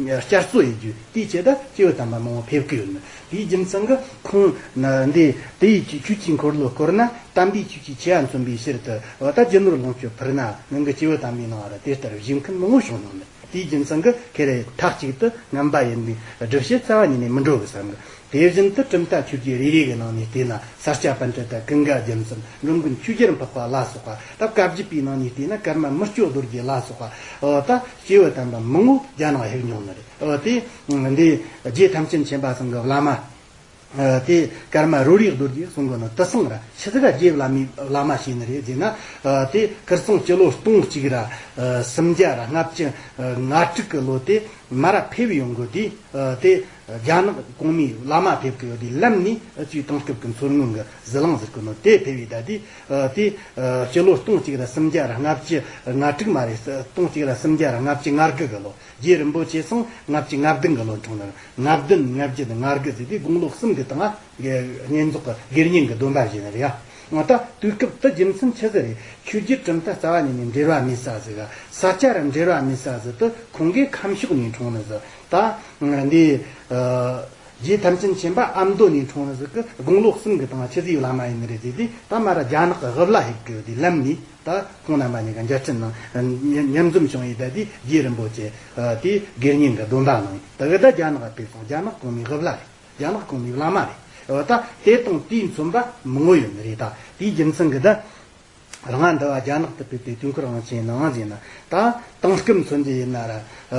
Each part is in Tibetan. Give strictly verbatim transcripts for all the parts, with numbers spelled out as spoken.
བསྐྱར་གསོ་ཡེད་རྒྱུ་དེའི་ཆེད་དུ་སྐྱེས་བུ་དམ་པ་མང་བོ་ཕེབས་ཀྱི་ཡོད་ནི། དེའི་རྒྱུ་མཚན་གྱིས་ཁོང་ན་འདི་དེ་ཡི་ཆོས་ཀྱི་འཁོར་ལོ་བསྐོར་ན། དམ་པའི་ཆོས་ཀྱི་ཆོས་ཡ་མཚོན་པའི་ཕྱིར་དུ། འོ་ད་རྒྱུ་ནོར་ལོངས་སྤྱོད་ཕུལ་ན་ནང་གི་སྐྱེས་བུ་དམ་པའི་ནང་ར་དེ་ལྟར་བཞེས་མཁན་མང་བོ་བྱུང་མྱོང་ནི། དེའི་རྒྱུ་མཚན་གྱིས་ཁེ་རེ་མཐའ་གཅིག་ཏུ་ངན་པ་ཡིན་པའི་སྒྲུབ་བྱེད་རྩ་བ་ཉིད་ནས་མི་འགྲོ་གི་བསམ་གི། དེ་བཞིན་དུ་གྲུབ་མཐའ་ཆོས་བརྒྱད་རེ་རེ་གི་ནང་ནས་བལྟས་ན། ས་སྐྱ་པཎྜི་ཏ། ཀུན་དགའ་རྒྱལ་མཚན། འགྲོ་མགོན་ཆོས་རྒྱལ་འཕགས་པ་ལ་སོགས་པ། ད་བཀའ་བརྒྱུད་པའི་ནང་ནས་བལྟས་ན་ཀརྨ་མི་བསྐྱོད་རྡོ་རྗེ་ལ་སོགས་པ། འོ་ད་སྐྱེས་བུ་དམ་པ་མང་བོ་རྒྱ་ནག་ཕེབས་མྱོང་ནི་རེད། འོ་དེ་འདི་རྗེ་ཐམས་ཅད་མཁྱེན་པ་ཚང་གི་བླ་མ། ཨ་དེ་ཀརྨ་རོ་རིགས་རྡོ་རྗེ་གསུང་གི་ནི་དེ་ཚང་ར་ཆི་ཟིག་ག་རྗེ་བླ་མའི་བླ་མ་བྱས་ནི་རེད་ཟེར་ན། ཨ་དེ་ཁིར་ཚང་སྤྱི་ལོ་སྟོང་གཅིག་ར་ཨ་སུམ་བརྒྱ་ར་ལྔ་བཅུ་ང་དྲུག་གི་ལོ་དེ་མ་ར་ཕེབས་ཡོང་གི། དེ་ཨ་དེ་རྒྱ་ནག་གོང་མའི་བླ་མ་ཕེབས་གི་ཡོད་དེ་ལམ་ནས་ཨ་ཅིག་དེང་སྐབས་ཀྱི་མཚོ་སྔོན་གྱི་ཟི་ལིང་ཟེར་གི་ནོ་དེ་ཕེབས་ཡི། ད་དེ་ཨ་དེ་ཨ་སྤྱི་ལོ་སྟོང་གཅིག་ར་སུམ་བརྒྱ་ར་ལྔ་བཅུ་ང་དྲུག་མ་རེད། སྟོང་གཅིག་ར་སུམ་བརྒྱ་ར་ལྔ་བཅུ་ང་དགུ་གི་ལོ། རྗེ་རིན་པོ་ཆེ་སོང་ལྔ་བཅུ་ང་བདུན་གི་ལོ་འཁྲུངས་ནི། ང་བདུན་ང་བརྒྱད་ང་དགུ་ཟེར་དུས་དགུང་ལོ་གསུམ་གི་སྟེང་ང་བསྙེན་རྫོགས་ཀྱི་དགེ་བསྙེན་གྱི་སྡོམ་པ་བཞེས་ནི་རེད་ཡ། ང་ད་དུས་སྐབས་དེ་རྒྱུ་མཚན་ཆི་ཟིག་རེད། ཆོས་བརྒྱུད་གྲུབ་མཐའ་རྩ་བ་ཉིད་ནས་འབྲེལ་བ་མེད་ས་ཟིག་ག་ས་སྐྱ་ར་འབྲེལ་བ་མེད་ས་ཟིག་ཏུ་ཁོང་གིས་ཁམས་ཕྱོགས་ནས་འཁྲུངས་ནི་ཟིག་ད་འདི་ཨ་རྗེ་ཐམས་ཅད་མཁྱེན་པ་ཨ་མདོ་ནས་འཁྲུངས་ནི་ཟིག་གི་དགུང་ལོ་གསུམ་གི་སྟེང་ང་ཆི་ཟིག་བླ་མ་ཡིན་ནི་རེད་ཟེར་དུས། ད་མ་ར་རྒྱ་ནག་གི་དབུ་བླ་ཕེབས་གི་ཡོད་དེ་ལམ་ནས། ད་ཁོང་རྣམ་པ་གཉིས་ཀ་མཇལ་འཕྲད་གནང་། མཉམ་འཛོམས་བྱུང་ཡི། ད་དེ་རྗེ་རིན་པོ་ཆེ་དེ་དགེ་བསྙེན་གྱི་སྡོམ་པ་གནང་ཡི། ད་གི་ད་རྒྱ་ནག་ཕེབས་སོང་། རྒྱ་ནག་གོང་མའི་དབུ་བླ་རེད། རྒྱ་ནག་གོང་མའི་བླ་མ་རེད། འོ་ད་དེ་དང་དེས་མཚོན་པ་མང་བོ་ཡོད་ནི་རེད། ད་དེའི་རྒྱུ་མཚན་གྱིས་ད་རང་ང་འདི་བ་རྒྱ་ནག་ཏུ་ཕེབས་ཏེ་དུས་འཁོར་དབང་ཆེན་གནང་ཟེར་ན། ད་དེང་སྐབས་མཚོན་རྒྱུ་ཡིན་ན་ར་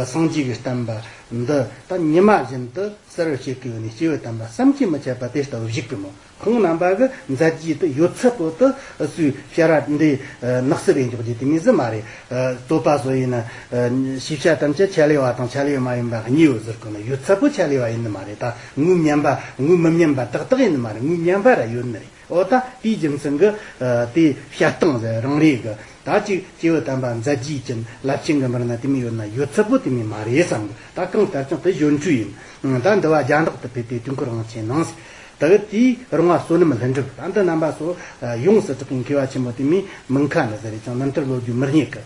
སངས་རྒྱས་ཀྱི་བསྟན་པ་འདི་ད་ཉི་མ་བཞིན་དུ་གསལ་བར་བྱེད་ཀྱི་ཡོད་ནི་སྐྱེས་བུ་དམ་པ་བསམ་གྱིས་མི་ཁྱབ་པ་དེ་ལྟ་བུ་བཞུགས་པས་མོ། ཁོང་རྣམ་པ་གི་མཛད་རྗེས་དེ་ཡོད་ཚད་པོ་དེ་སུས་བཤད་ར་འདི་ནག་སུ་རེ་འཇོག་རྒྱུ་དེ་མི་ཟིན་མ་རེད། བསྟོད་པ་སོགས་ཡིན་ན་ཤེས་བྱ་ཐམས་ཅད་ཆ་ལེ་བ་དང་ཆ་ལེ་མ་ཡིན་པ་གཉིས་ཡོད་ཟེར་གོ་ན། ཡོད་ཚད་པོ་ཆ་ལེ་བ་ཡིན་ནི་མ་རེད། ད་ངོས་མཉམ་པ་ངོས་མི་མཉམ་པ་ཏག་ཏག་ཡིན་ནི་མ་རེད། ངོས་མཉམ་པ་ར་ཡོད་ནི་རེད། འོ་ད་དེའི་རྒྱུ་མཚན་གྱིས་དེ་བཤད་སྟངས་ཟེར་རང་རེ་གི་ད་ཅིག་སྐྱེས་བུ་དམ་པ་མཛད་རྗེས་ཅན་རླབས་ཆེན་གྱི་མི་སྣ་དེ་མི་ཡོད་ན་ཡོད་ཚད་པོ་དེ་མི་མ་རེད་བསམ་གི། ད་གང་ལྟར་ཀྱང་དེ་གཞོན་དྲུག་ཡིན། ད་འདི་བ་རྒྱ་ནག་ཏུ་ཕེབས་ཏེ་དུས་འཁོར་དབང་ཆེན་གནང་ཟེར། ད་གི་དེའི་རོང་བ་བསོད་ནམས་ལྷུན་གྲུབ། ད་འདི་རྣམ་པ་ཚོ་ཡོངས་སུ་གྲགས་པའི་མཁས་པ་ཆེན་པོ་དེ་མི་མིང་ཁ་ནི་ཟེར་རེ་ཅང་མིན་ཐར་ལོ་རྒྱུས་མི་རྙེད་གི།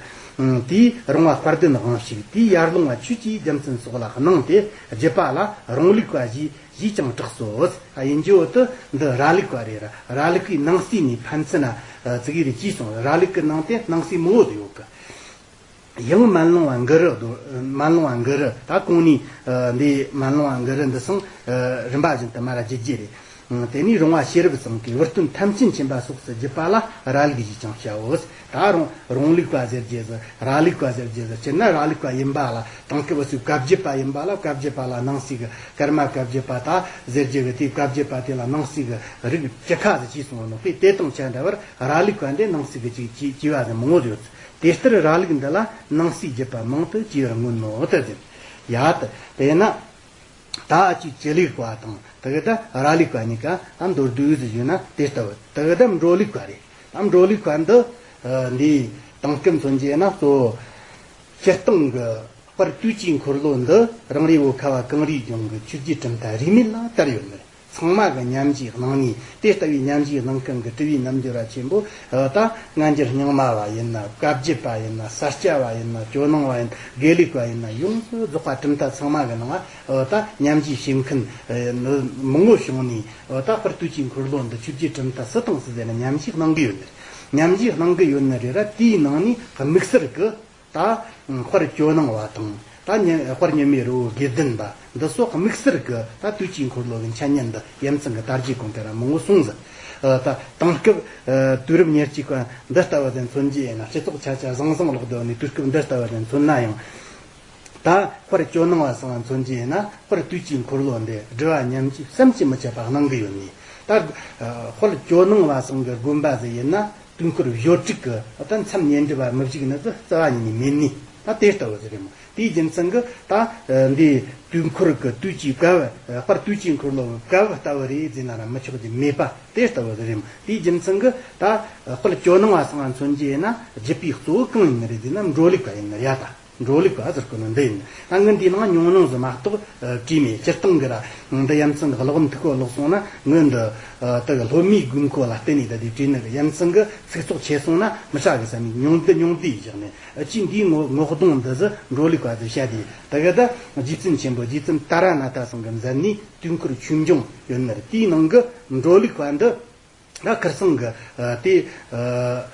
དེའི་རོང་བ་དཔལ་ལྡན་དབང་ཕྱུག། དེའི་ཡར་ལུང་བ་ཆོས་ཀྱི་རྒྱལ་མཚན་སོགས་ལ་གནང་སྟེ་བརྒྱུད་པ་ལ་རོང་ལུགས་པ་ཞེས་ཞེས་ཀྱང་གྲགས་སོ། ཨ་ཡིན་རྒྱུ་བོ་དེ་འདི་ར་ལུག་པ་རེད། ར་ར་ལུག་པའི་ནང་གསེས་ནས་ཕན་ཚུན་ན་ཙི་གེ་རེ་གྱིས་སོང་། ར་ལུག་གི་ནང་དེ་ནང་གསེས་མང་བོ་དེ་ཡོད་གི། ཡང་མན་ལུང་བ་གུ་རུ་དོ། མན་ལུང་བ་གུ་རུ། ད་གོང་ནས་འདི་མན་ལུང་བ་གུ་རུ་འདི་སང་རིམ་པ་བཞིན་དུ་མ་ར་བརྒྱུད་རྒྱུ་རེད། དེ་ནས་རོང་བ་ཤེས་རབ་ཚང་གིས་བུ་སྟོན་ཐམས་ཅད་མཁྱེན་པ་སོགས་སུ་བརྒྱུད་པ་ལ་ར་ལུག་ཞེས་ཀྱང་བྱའོ། ད་རོང་རོང་ལུག་པ་ཟེར་རྒྱུ་ཟེར། ར་ལུག་པ་ཟེར་རྒྱུ་ཟེར། སྤྱིར་ན་ར་ལུག་པ་ཡིན་པ་ལ། དེང་སྐབས་སུ་བཀའ་བརྒྱུད་པ་ཡིན་པ་ལ། བཀའ་བརྒྱུད་པ་ལ་ནང་གསེས་ཀྱི་ཀརྨ་བཀའ་བརྒྱུད་པ་ད་ཟེར་རྒྱུ་གི་དེའི་བཀའ་བརྒྱུད་པ་དེ་ལ་ནང་གསེས་ཀྱི་རིགས་བཅུ་ཁ་ཟིག་གྱིས་སོང་ནོ། དཔེ་དེ་དང་ཆ་འདྲ་བར་ར་ལུག་པ་འདི་ནང་གསེས་ཀྱི་ཅིག་ཅིག་བ་ཟིག་མང་བོ་ཡོད། དེ་ལྟར་ར་ལུག་འདི་ལ་ནང་གསེས་བརྒྱུད་པ་མང་དུ་སྐྱེ་བར་མངོན་ནོ། དེ་ཟེར། ཡ་ད་དེས་ན། ད་ཅིག་སྤྱི་ལུག་པ་དང་དེ་གི་ད་ར་ལུག་པ་གཉིས་ཀ་ད་མདོར་བསྡུས་སུ་ཞུས་ན་དེ་ལྟ་བུ། དེ་གི་ད་འགྲོ་ལུག་པ་རེད། ད་འགྲོ་ལུག་པ་འདི་འདི་དེང་སྐབས་མཚོན་རྒྱུ་ན་གཙོ་བོ་སྤྱིར་བཏང་གི་དཔལ་དུས་ཀྱི་འཁོར་ལོ་འདི་རང་རེ་བོད་ཁ་བ་གངས་རིའི་ལྗོངས་ཀྱི་ཆོས་བརྒྱུད་གྲུབ་མཐའ་རིས་མེད་ལ་དར་ཡོད་མོད། ཚང་མ་གི་ཉམས་ཞིབ་གནང་ནས། དེ་ལྟ་བུའི་ཉམས་ཞིབ་གནང་མཁན་གྱི་གྲུབ་པའི་རྣལ་འབྱོར་པ་ཆེན་པོ་ད་སྔ་འགྱུར་རྙིང་མ་བ་ཡིན་ན། བཀའ་བརྒྱུད་པ་ཡིན་ན། ས་སྐྱ་བ་ཡིན་ན། ཇོ་ནང་བ་ཡིན་ན། དགེ་ལུགས་པ་ཡིན་ན། ཡོངས་སུ་རྫོགས་པ་གྲུབ་མཐའ་ཚང་མ་གི་ནང་ད་ཉམས་ཞིབ་བྱེད་མཁན་མང་བོ་བྱུང་ནས། ད་དཔལ་དུས་ཀྱི་འཁོར་ལོ་འདི་ཆོས་བརྒྱུད་གྲུབ་མཐའ་སུ་དང་སུ་ཟེར་ན་ཉམས་ཞིབ་གནང་གི་ཡོད་ནི། ཉམས་ཞིབ་གནང་གི་ཡོད་ནི་རེད་ར། དེའི་ནང་ནས་དམིགས་བསལ་གྱི་ད་དཔལ་ཇོ་ནང་བ་དང་། ད་ཉི་དཔལ་ཉི་མའི་རི་བོ་དགེ་ལྡན་པ་འདི་སོགས་དམིགས་བསལ་གྱི་ད་དུས་ཀྱི་འཁོར་ལོ་གི་འཆད་ཉན་འདི་ཡ་མཚན་གྱི་དར་རྒྱས་གོང་འཕེལ་ར་མང་བོ་སོང་ཟིག་ད་དེང་སྐབས་དུས་རབས་ཉེར་གཅིག་པ་འདི་ལྟ་བུ་ཟིག་མཚོན་རྒྱུ་ཡིན་ན། སྤྱི་ཚོགས་ཆ་ཆ་བཟང་བཟང་ལོག་སྡོད་ནས་དུས་སྐབས་འདི་ལྟ་བུ་ཟིག་མཚོན་ན་ཡང་། ད་དཔལ་ཇོ་ནང་བ་ཚང་མཚོན་རྒྱུ་ཡིན་ན། དཔལ་དུས་ཀྱི་འཁོར་ལོ་འདི་སྒྲུབ་པ་ཉམས་ཀྱིས་བསམ་གྱིས་མི་ཁྱབ་པ་གནང་གི་ཡོད་ནི། ད་དཔལ་ཇོ་ནང་བ་ཚང་གི་དགོན་པ་ཟིག་ཡིན་ན། དུས་འཁོར་བཞི་དྲུག་གི་ད་མཚམས་བསྙེན་སྒྲུབ་པ་མི་བཞུགས་ནི་ཟིག་རྩ་བ་ཉིད་ནས་མེད་ནི། ད་དེ་ལྟ་བུ་ཟིག་རེད་མོ། དེའི་རྒྱུ་མཚན་གྱིས་ད་འདི་དུས་འཁོར་གྱི་དུས་ཀྱི་བཀའ་བབས། དཔལ་དུས་ཀྱི་འཁོར་ལོ་བཀའ་བབས་ལྟ་བུ་རེད་ཟེར་ན་ར་མི་ཆོག་རྒྱུ་མེད་པ་དེ་ལྟ་བུ་ཟིག་རེད་མོ། དེའི་རྒྱུ་མཚན་གྱིས་ད་དཔལ་ཇོ་ནང་བ་ཚང་མཚོན་རྒྱུ་ཡིན་ན། བརྒྱུད་པའི་གཙོ་བོ་གང་ཡིན་ནི་རེད་ཟེར་ན། འགྲོ་ལུགས་པ་ཡིན་ནི་རེད་ད། འགྲོ་ལུགས་པ་ཟེར་གོ་ནི་འདི་ཡིན། ད་ངི་འདིའི་ནང་ཉུང་ཉུང་ཟིག་མ་གཏོགས་བྲིས་མེད། སྤྱིར་བཏང་གི་ར་འདི་ཡ་མཚན་གི་ཀློག་མཐུག་གོ་ཀློག་སོང་ན། ངི་འདི་དེ་གི་སློབ་མའི་དགོས་མཁོ་ལ་བརྟེན་ནས་ད་དེ་བྲིས་ནི་གི་ཡ་མཚན་གི་ཚིག་ཚོགས་ཆེ་སོང་ན་མི་ཧྲ་གི་བསམ་ནས་ཉུང་འདི་ཉུང་འདི་བཞག་ནས། ཨ་ཅི་འདིའི་ངོ་ངོ་གདོང་འདི་ཟིག་འགྲོ་ལུགས་པ་ཟིག་བཤད་དེ། དེ་གི་ད་རྗེ་བཙུན་ཆེན་པོ་རྗེ་བཙུན་ཏཱ་ར་ནཱ་ཐ་ཚང་གི་མཛད་ནས་དུས་འཁོར་ཆོས་འབྱུང་ཡོད་ནི་རེད། དེའི་ནང་གི་འགྲོ་ལུགས་པ་འདི། ད་ཁིར་ཚང་གི་ཨ་དེ་ཨ་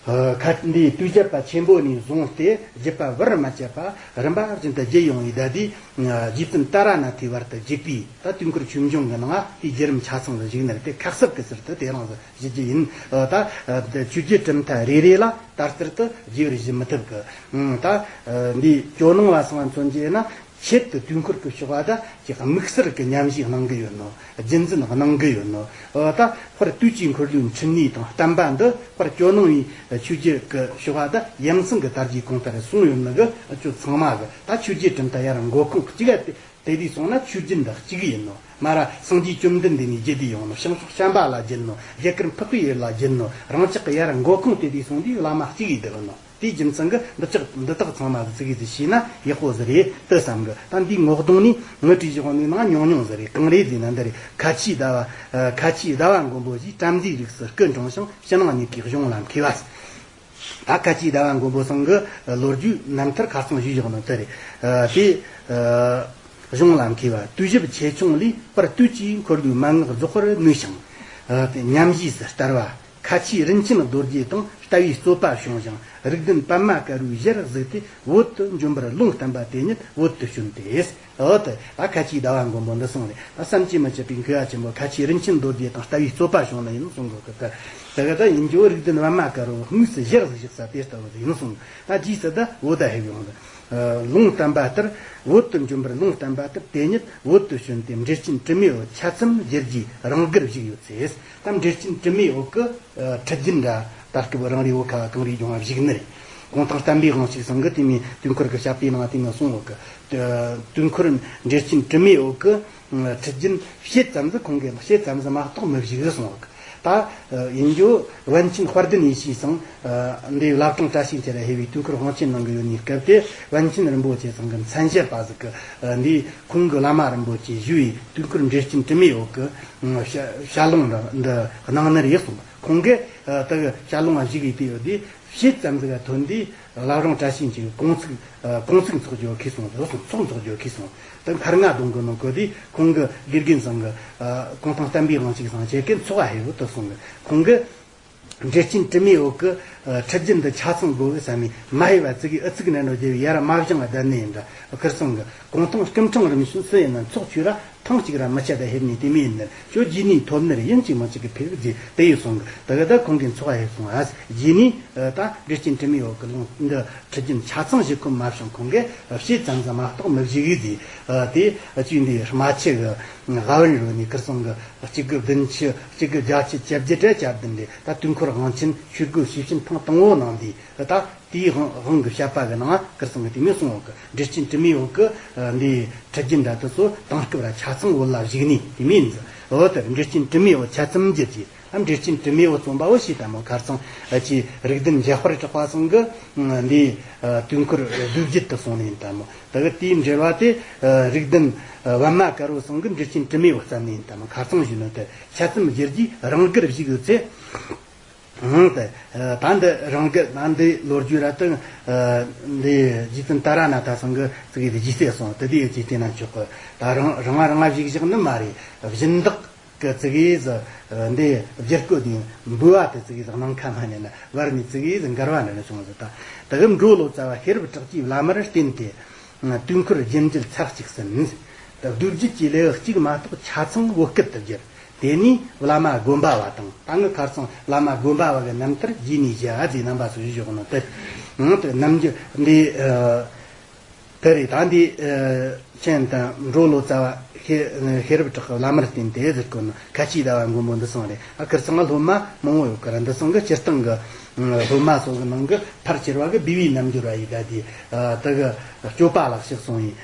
ཨ་ཁ་འདི་དུས་བརྒྱད་པ་ཆེན་པོ་ནས་བཟུང་སྟེ་བརྒྱུད་པ་བར་མ་ཆད་པ་རིམ་པ་བཞིན་དུ་བརྒྱུད་ཡོང་བའི་ད་དེ་ཨ་རྗེ་བཙུན་ཏཱ་ར་ནཱ་ཐའི་བར་དུ་བརྒྱུད་པའི་ད་དུས་འཁོར་ཆོས་འབྱུང་གི་ནང་ང་དེའི་བརྒྱུད་རིམ་ཆ་ཚང་ལ་བཞུགས་ནི་རེད། དེ་ཁ་གསབ་ཀྱི་ཟུར་དུ་དེ་རང་ཟིག་ཞུ་རྒྱུ་ཡིན། ཨ་ད་ཨ་ཆོས་བརྒྱུད་གྲུབ་མཐའ་རེ་རེ་ལ་ད་ལྟར་དུ་བརྗེ་བར་ཞུ་མི་ཐུབ་གི། ཨ་ད་ཨ་འདི་ཇོ་ནང་བ་ཚང་མཚོན་རྒྱུ་ཡིན་ན། ཆེད་དུ་དུས་འཁོར་གྱི་ཕྱོགས་པ་དང་གི་དམིགས་བསལ་གྱི་ཉམས་བཞེས་གནང་གི་ཡོད་ནོ། རྒྱུན་འཛིན་གནང་གི་ཡོད་ནོ། འོ་ད་དཔེར་དུས་ཀྱི་འཁོར་ལོའི་འཕྲིན་ལས་དང་བསྟན་པ་འདི་དཔེར་ཇོ་ནང་བའི་ཆོས་བརྒྱུད་ཀྱི་ཕྱོགས་པ་དང་ཡ་མཚན་གྱི་དར་རྒྱས་གོང་ལྟར་གསུངས་ཡོད་ནི་གི་ཁྱོད་ཚང་མ་གི་ད་ཆོས་བརྒྱུད་གྲུབ་མཐའ་ཡར་མགོ་ཁུངས་གཅིག་ག་དེ་དེ་དུས་སོང་ན་ཆོས་བརྒྱུད་འདི་གཅིག་ཡིན་ནོ། མ་ར་སངས་རྒྱས་བཅོམ་ལྡན་འདས་ནས་བརྒྱུད་དེ་ཡོང་ནོ། བྱང་ཕྱོགས་བྱམས་པ་ལ་བརྒྱུད་ནོ། རྒྱ་གར་འཕགས་པའི་ཡུལ་ལ་བརྒྱུད་ནོ། རང་ཅག་གི་ཡར་མགོ་ཁུངས་དེ་དུས་སོང་དུས་བླ་མ་གཅིག་ཡིན་འདུག་ནོ། དེའི་རྒྱུ་མཚན་གྱིས་འདི་ཅག་འདི་དག་ཚང་མ་གི་ཚིག་གིས་ཤེས་ན་ཡག་པོ་ཟིག་རེད་དུ་བསམ་གི། ད་འདིའི་ངོ་གདོང་ནས་ངའི་བྲིས་གཞི་ནང་ཉུང་ཉུང་ཟིག་རེད། གང་རེད་ཟེར་ན་འདི་རེད། ཁ་ཆེའི་ཟླ་བ། ཁ་ཆེའི་ཟླ་བ་མགོན་པོ་ཞེས་བྲམ་ཟེའི་རིགས་སུ་སྐུ་འཁྲུངས་ཤིང་ཕྱི་ནང་གཉིས་ཀའི་གཞུང་ལ་མཁས་པ། ད་ཁ་ཆེའི་ཟླ་བ་མགོན་པོ་ཚང་གི་ལོ་རྒྱུས་རྣམ་ཐར་ཁ་སང་ཞུས་བཞག་ནོ་དེ་རེད། དེ་གཞུང་ལ་མཁས་པ། དུས་ཞབས་ཆེ་ཆུང་ལས་དཔེར་དུས་ཀྱི་འཁོར་ལོའི་མན་ངག་རྫོགས་པར་ནུས་ཤིང་། ཉམས་བཞེས་སུ་ལྟར་བ། ཁ་ཆེའི་རིན་ཆེན་རྡོ་རྗེ་དང་ལྟ་བའི་རྩོད་པ་བྱུང་ཞིང་། རིགས་ལྡན་པདྨ་དཀར་པོའི་ཞལ་གཟིགས་ཏེ། བོད་དུ་འབྱོན་པར་ལུང་བསྟན་པ་དེ་ཉིད་བོད་དུ་བྱོན་ཏེ། འོ་དེ་ད་ཁ་ཆེའི་ཟླ་བ་མགོན་པོ་འདི་སོང་རེད། ད་བསམ་གྱིས་མི་ཁྱབ་པའི་མཁས་པ་ཆེན་པོ་ཁ་ཆེའི་རིན་ཆེན་རྡོ་རྗེ་དང་ལྟ་བའི་རྩོད་པ་བྱུང་ནི་ཡིན་གསུང་གོ་གི། དེ་གི་ད་ཡིན་རྒྱུ་རིགས་ལྡན་པདྨ་དཀར་པོ་དངོས་སུ་ཞལ་གཟིགས་ས་དེ་ལྟ་བུ་ཡིན་གསུང་། ད་རྗེས་སུ་ད་བོད་ད་ཕེབས་ཡོང་། ལུང་བསྟན་པ་ལྟར། བོད་དུ་འབྱོན་པར་ལུང་བསྟན་པ་ལྟར་དེ་ཉིད་བོད་དུ་བྱོན་ཏེ་འབྲས་སྐྱེན་དྲི་མེད་འོད་ཆ་ཙམ་བཞེར་རྒྱུའི་རང་དགར་བཞུགས་ཡོད་ཚེ། ད་འབྲས་སྐྱེན་དྲི་མེད་འོད་ཀྱི་ཁྲི་རྒྱུན་འདྲ་ད་སྐབས་རང་རེའི་བོད་ཁ་བ་གངས་རིའི་ལྗོངས་ལ་བཞུགས་ནི་རེད། གུང་ཐང་བསྟན་པའི་དབང་ཕྱུག་ཚང་གི་དེ་མིན་དུས་འཁོར་གྱི་བཤད་པའི་ནང་དེ་མིན་གསུངས་ཡོད་གི། དུས་འཁོར་འབྲས་སྐྱེན་དྲི་མེད་འོད་ཀྱི་ཁྲི་རྒྱུན་བྱེད་ཙམ་ཟིག་ཁོང་གིས་བྱེད་ཙམ་ཟིག་མ་གཏོགས་མི་བཞུགས་གསུངས་ཡོད་གི། ད་ཡིན་རྒྱུ་པཎ་ཆེན་དཔལ་ལྡན་ཡེ་ཤེས་ཚང་འདི་བླ་བྲང་བཀྲ་ཤིས་འཁྱིལ་ལ་ཕེབས་པའི་དུས་འཁོར་དབང་ཆེན་གནང་གི་ཡོད་ནི་སྐབས་དེ་པཎ་ཆེན་རིན་པོ་ཆེ་ཚང་གི་མཚན་ཞབས་པ་ཟིག་གིས་འདི་ཁོང་གི་བླ་མ་རིན་པོ་ཆེ་ཞུ་བའི་དུས་འཁོར་འབྲས་སྐྱེན་དྲི་མེད་འོད་ཀྱི་ཞལ་ལུང་འདི་གནང་ནི་རེད་གསུངས། ཁོང་གིས་དེ་གི་ཞལ་ལུང་ང་ཞུ་གི་དེ་ཡོད་དེ། བྱེད་ཙམ་ཟིག་ག་ཐོན་དུས་བླ་བྲང་བཀྲ་ཤིས་འཁྱིལ་གྱི་གུང་ཚིགས། ཨ་གུང་ཚིགས་འཚོགས་རྒྱུ་ཁེལ་སོང་། ཚོགས་འཚོགས་འཚོགས་རྒྱུ་ཁེལ་སོང་། དེ་མཁར་རྔ་རྫོང་གི་ནང་གི་དེ་ཁོང་གི་དགེ་རྒན་ཚང་གི་ཨ་གུང་ཐང་བསྟན་པའི་དབང་ཕྱུག་ཚང་ཁྱེད་ཀྱིས་འཚོགས་ཕེབས་ཡོད་དུ་སོང་གི། ཁོང་གི་འབྲས་སྐྱེན་དྲི་མེད་འོད་ཀྱི་ཨ་ཁྲི་རྒྱུན་འདི་ཆ་ཚང་དགོས་གི་བསམ་མི་མ་ཧེ་བ་ཙི་གི་ཨུ་ཚུགས་ནན་རོ་རྒྱལ་བའི་ཡར་མ་བཞེངས་བསྡད་ནི་ཡིན་འདྲ། ཁིར་ཚང་གི་གུང་ཐང་སྐུ་ཕྲེང་རིམ་བྱོན་སུ་ཡིན་ན་འཚོགས་ཆོས་ར་ཐེངས་གཅིག་ར་མི་ཆད་ད་ཕེབས་ནས་དེ་མིན་ནི་ཁྱོད་རྗེས་ནས་ཐོབ་ནི་རེད། ཡིན་གཅིག་མིན་གཅིག་གི་ཕེབས་རྒྱུ་དེ་ཡིན་གསུང་གི། དེ་གི་ད་ཁོང་གིས་འཚོགས་ཕེབས་སོང་ཨ། རྗེས་ནས་ད་འབྲས་སྐྱེན་དྲི་མེད་འོད་ཀྱི་ལུང་འདི་ཁྲི་རྒྱུན་ཆ་ཚང་ཞུ་ཁོམ་མ་བྱུང་། ཁོང་གིས་བྱེད་ཙམ་ཙམ་མ་གཏོགས་མི་བཞུགས་གི་ཟེར། དེ་ཅུས་འདི་རྨ་ཆུ་གི་ཝ་བན་རུ་ནས་ཁིར་ཚང་གི་གཅིག་དགུ་བདུན་ཅུ་གཅིག་དགུ་བརྒྱད་ཅུ་གྱ་བརྒྱད་རེ་གྱ་བདུན་རེ་ད་དུས་འཁོར་དབང་ཆེན་ཆོས་སྒོ་ཞེ་ཆེན་ཐེངས་དང་པོ་གནང་དུས་ད། དེའི་དབང་དབང་གི་བཤད་པ་གི་ནང་ཁིར་ཚང་གི་དེ་མོ་གསུངས་ཡོད་གི། འབྲས་སྐྱེན་དྲི་མེད་འོད་ཀྱི་འདི་ཁྲི་རྒྱུན་འདྲ་དེ་ཚོ་དེང་སྐབས་ར་ཆ་ཚང་བོད་ལ་བཞུགས་ནི་དེ་མོ་ཡིན་ཟེར། འོ་དེར་འབྲས་སྐྱེན་དྲི་མེད་འོད་ཆ་ཙམ་བཞེར་རྒྱུ། ཨ་འབྲས་སྐྱེན་དྲི་མེད་འོད་རྩོམ་པ་བོ་ཞེས་དང་མོ་ཁ་རྩང་ཨ་ཅེ་རིགས་ལྡན་འཇམ་དཔལ་གྲགས་པ་ཚང་གི་འདི་དུས་འཁོར་བསྡུས་བརྒྱུད་དུ་སོང་ནི་ཡིན་དང་མོ། དེ་གི་དེའི་འགྲེལ་བ་དེ་རིགས་ལྡན་པདྨ་དཀར་པོ་ཚང་གི་འབྲས་སྐྱེན་དྲི་མེད་འོད་བརྩམས་ནི་ཡིན་དང་མོ། ཁ་རྩང་ཞུས་ནོ་དེ་ཆ་ཙམ་བཞེར་རྒྱུའི་རང་དགར་བཞུགས་ཡོད་ཚེ། ཨང་། ད་ད་འདི་རང་གི་ད་འདི་ལོ་རྒྱུས་ར་དང་འདི་རྗེ་བཙུན་ཏཱ་ར་ནཱ་ཐ་ཚང་གི་ཙི་གེ་དེ་རྗེས་སྲས་སོང་དེ་དེ་ཡི་ཅིག་བལྟས་ན་ཆོག་གི། ད་རང་རང་རང་བཞུགས་བཞག་ནི་མ་རེད། སྦྱིན་བདག་གི་ཙི་གེ་ཟི་འདི་བསྒྱུར་བཀོད་དེ་འབུལ་བ་དེ་ཙི་གེ་ཟི་གནང་ཁ་མ་ཉན་ན་བར་ནས་ཙི་གེ་ཟི་འགལ་བ་འདྲ་ནི་བྱུང་ཟི། ད་དེ་གི་འགྲོ་ལོ་ཙཱ་བ་ཤེས་རབ་གྲགས་ཀྱི་བླ་མར་བརྟེན་ཏེ། དུས་འཁོར་རྒྱུན་འགྱུར་ཚར་གཅིག་ཟིན། བསྡུས་བརྒྱུད་ཀྱི་ལེའུ་གཅིག་མ་གཏོགས་ཆ་ཚང་བོད་སྐད་དུ་བསྒྱུར། དེ་ནས་བླ་མ་དགོན་པ་བ་དང་ད་ངི་ཁ་རྩང་བླ་མ་དགོན་པ་བ་གི་རྣམ་ཐར་རྗེས་ནས་བཞི་ཨ་ཙི་རྣམ་པ་སོ་བཞི་བཞག་ནོ་དེ། ཨང་དེ་རྣམ་འགྱུར་འདི་ཨ་དེ་རེད། ད་འདི་ཨ་མཆན་དང་འགྲོ་ལོ་ཙཱ་བ་ཤེས་ཤེས་རབ་གྲགས་ཀྱི་བླ་མར་བརྟེན་ཏེ་ཟེར་གོ་ནོ་ཁ་ཆེའི་ཟླ་བ་མགོན་པོ་འདི་སོང་རེད། ཨ་ཁིར་ཚང་སློབ་མ་མང་བོ་ཡོད་ཀི་ར། འདི་སོང་གི་སྤྱིར་བཏང་གི་སློབ་མ་སོགས་ཀྱི་ནང་གི་ཕལ་ཆེར་བ་གི་བི་བའི་རྣམ་འགྱུར་བ་ཡི་ད་དེ་ཨ་དེ་གི་སྤྱོད་པ་ལ་གཤེགས་སོང་ཡིན།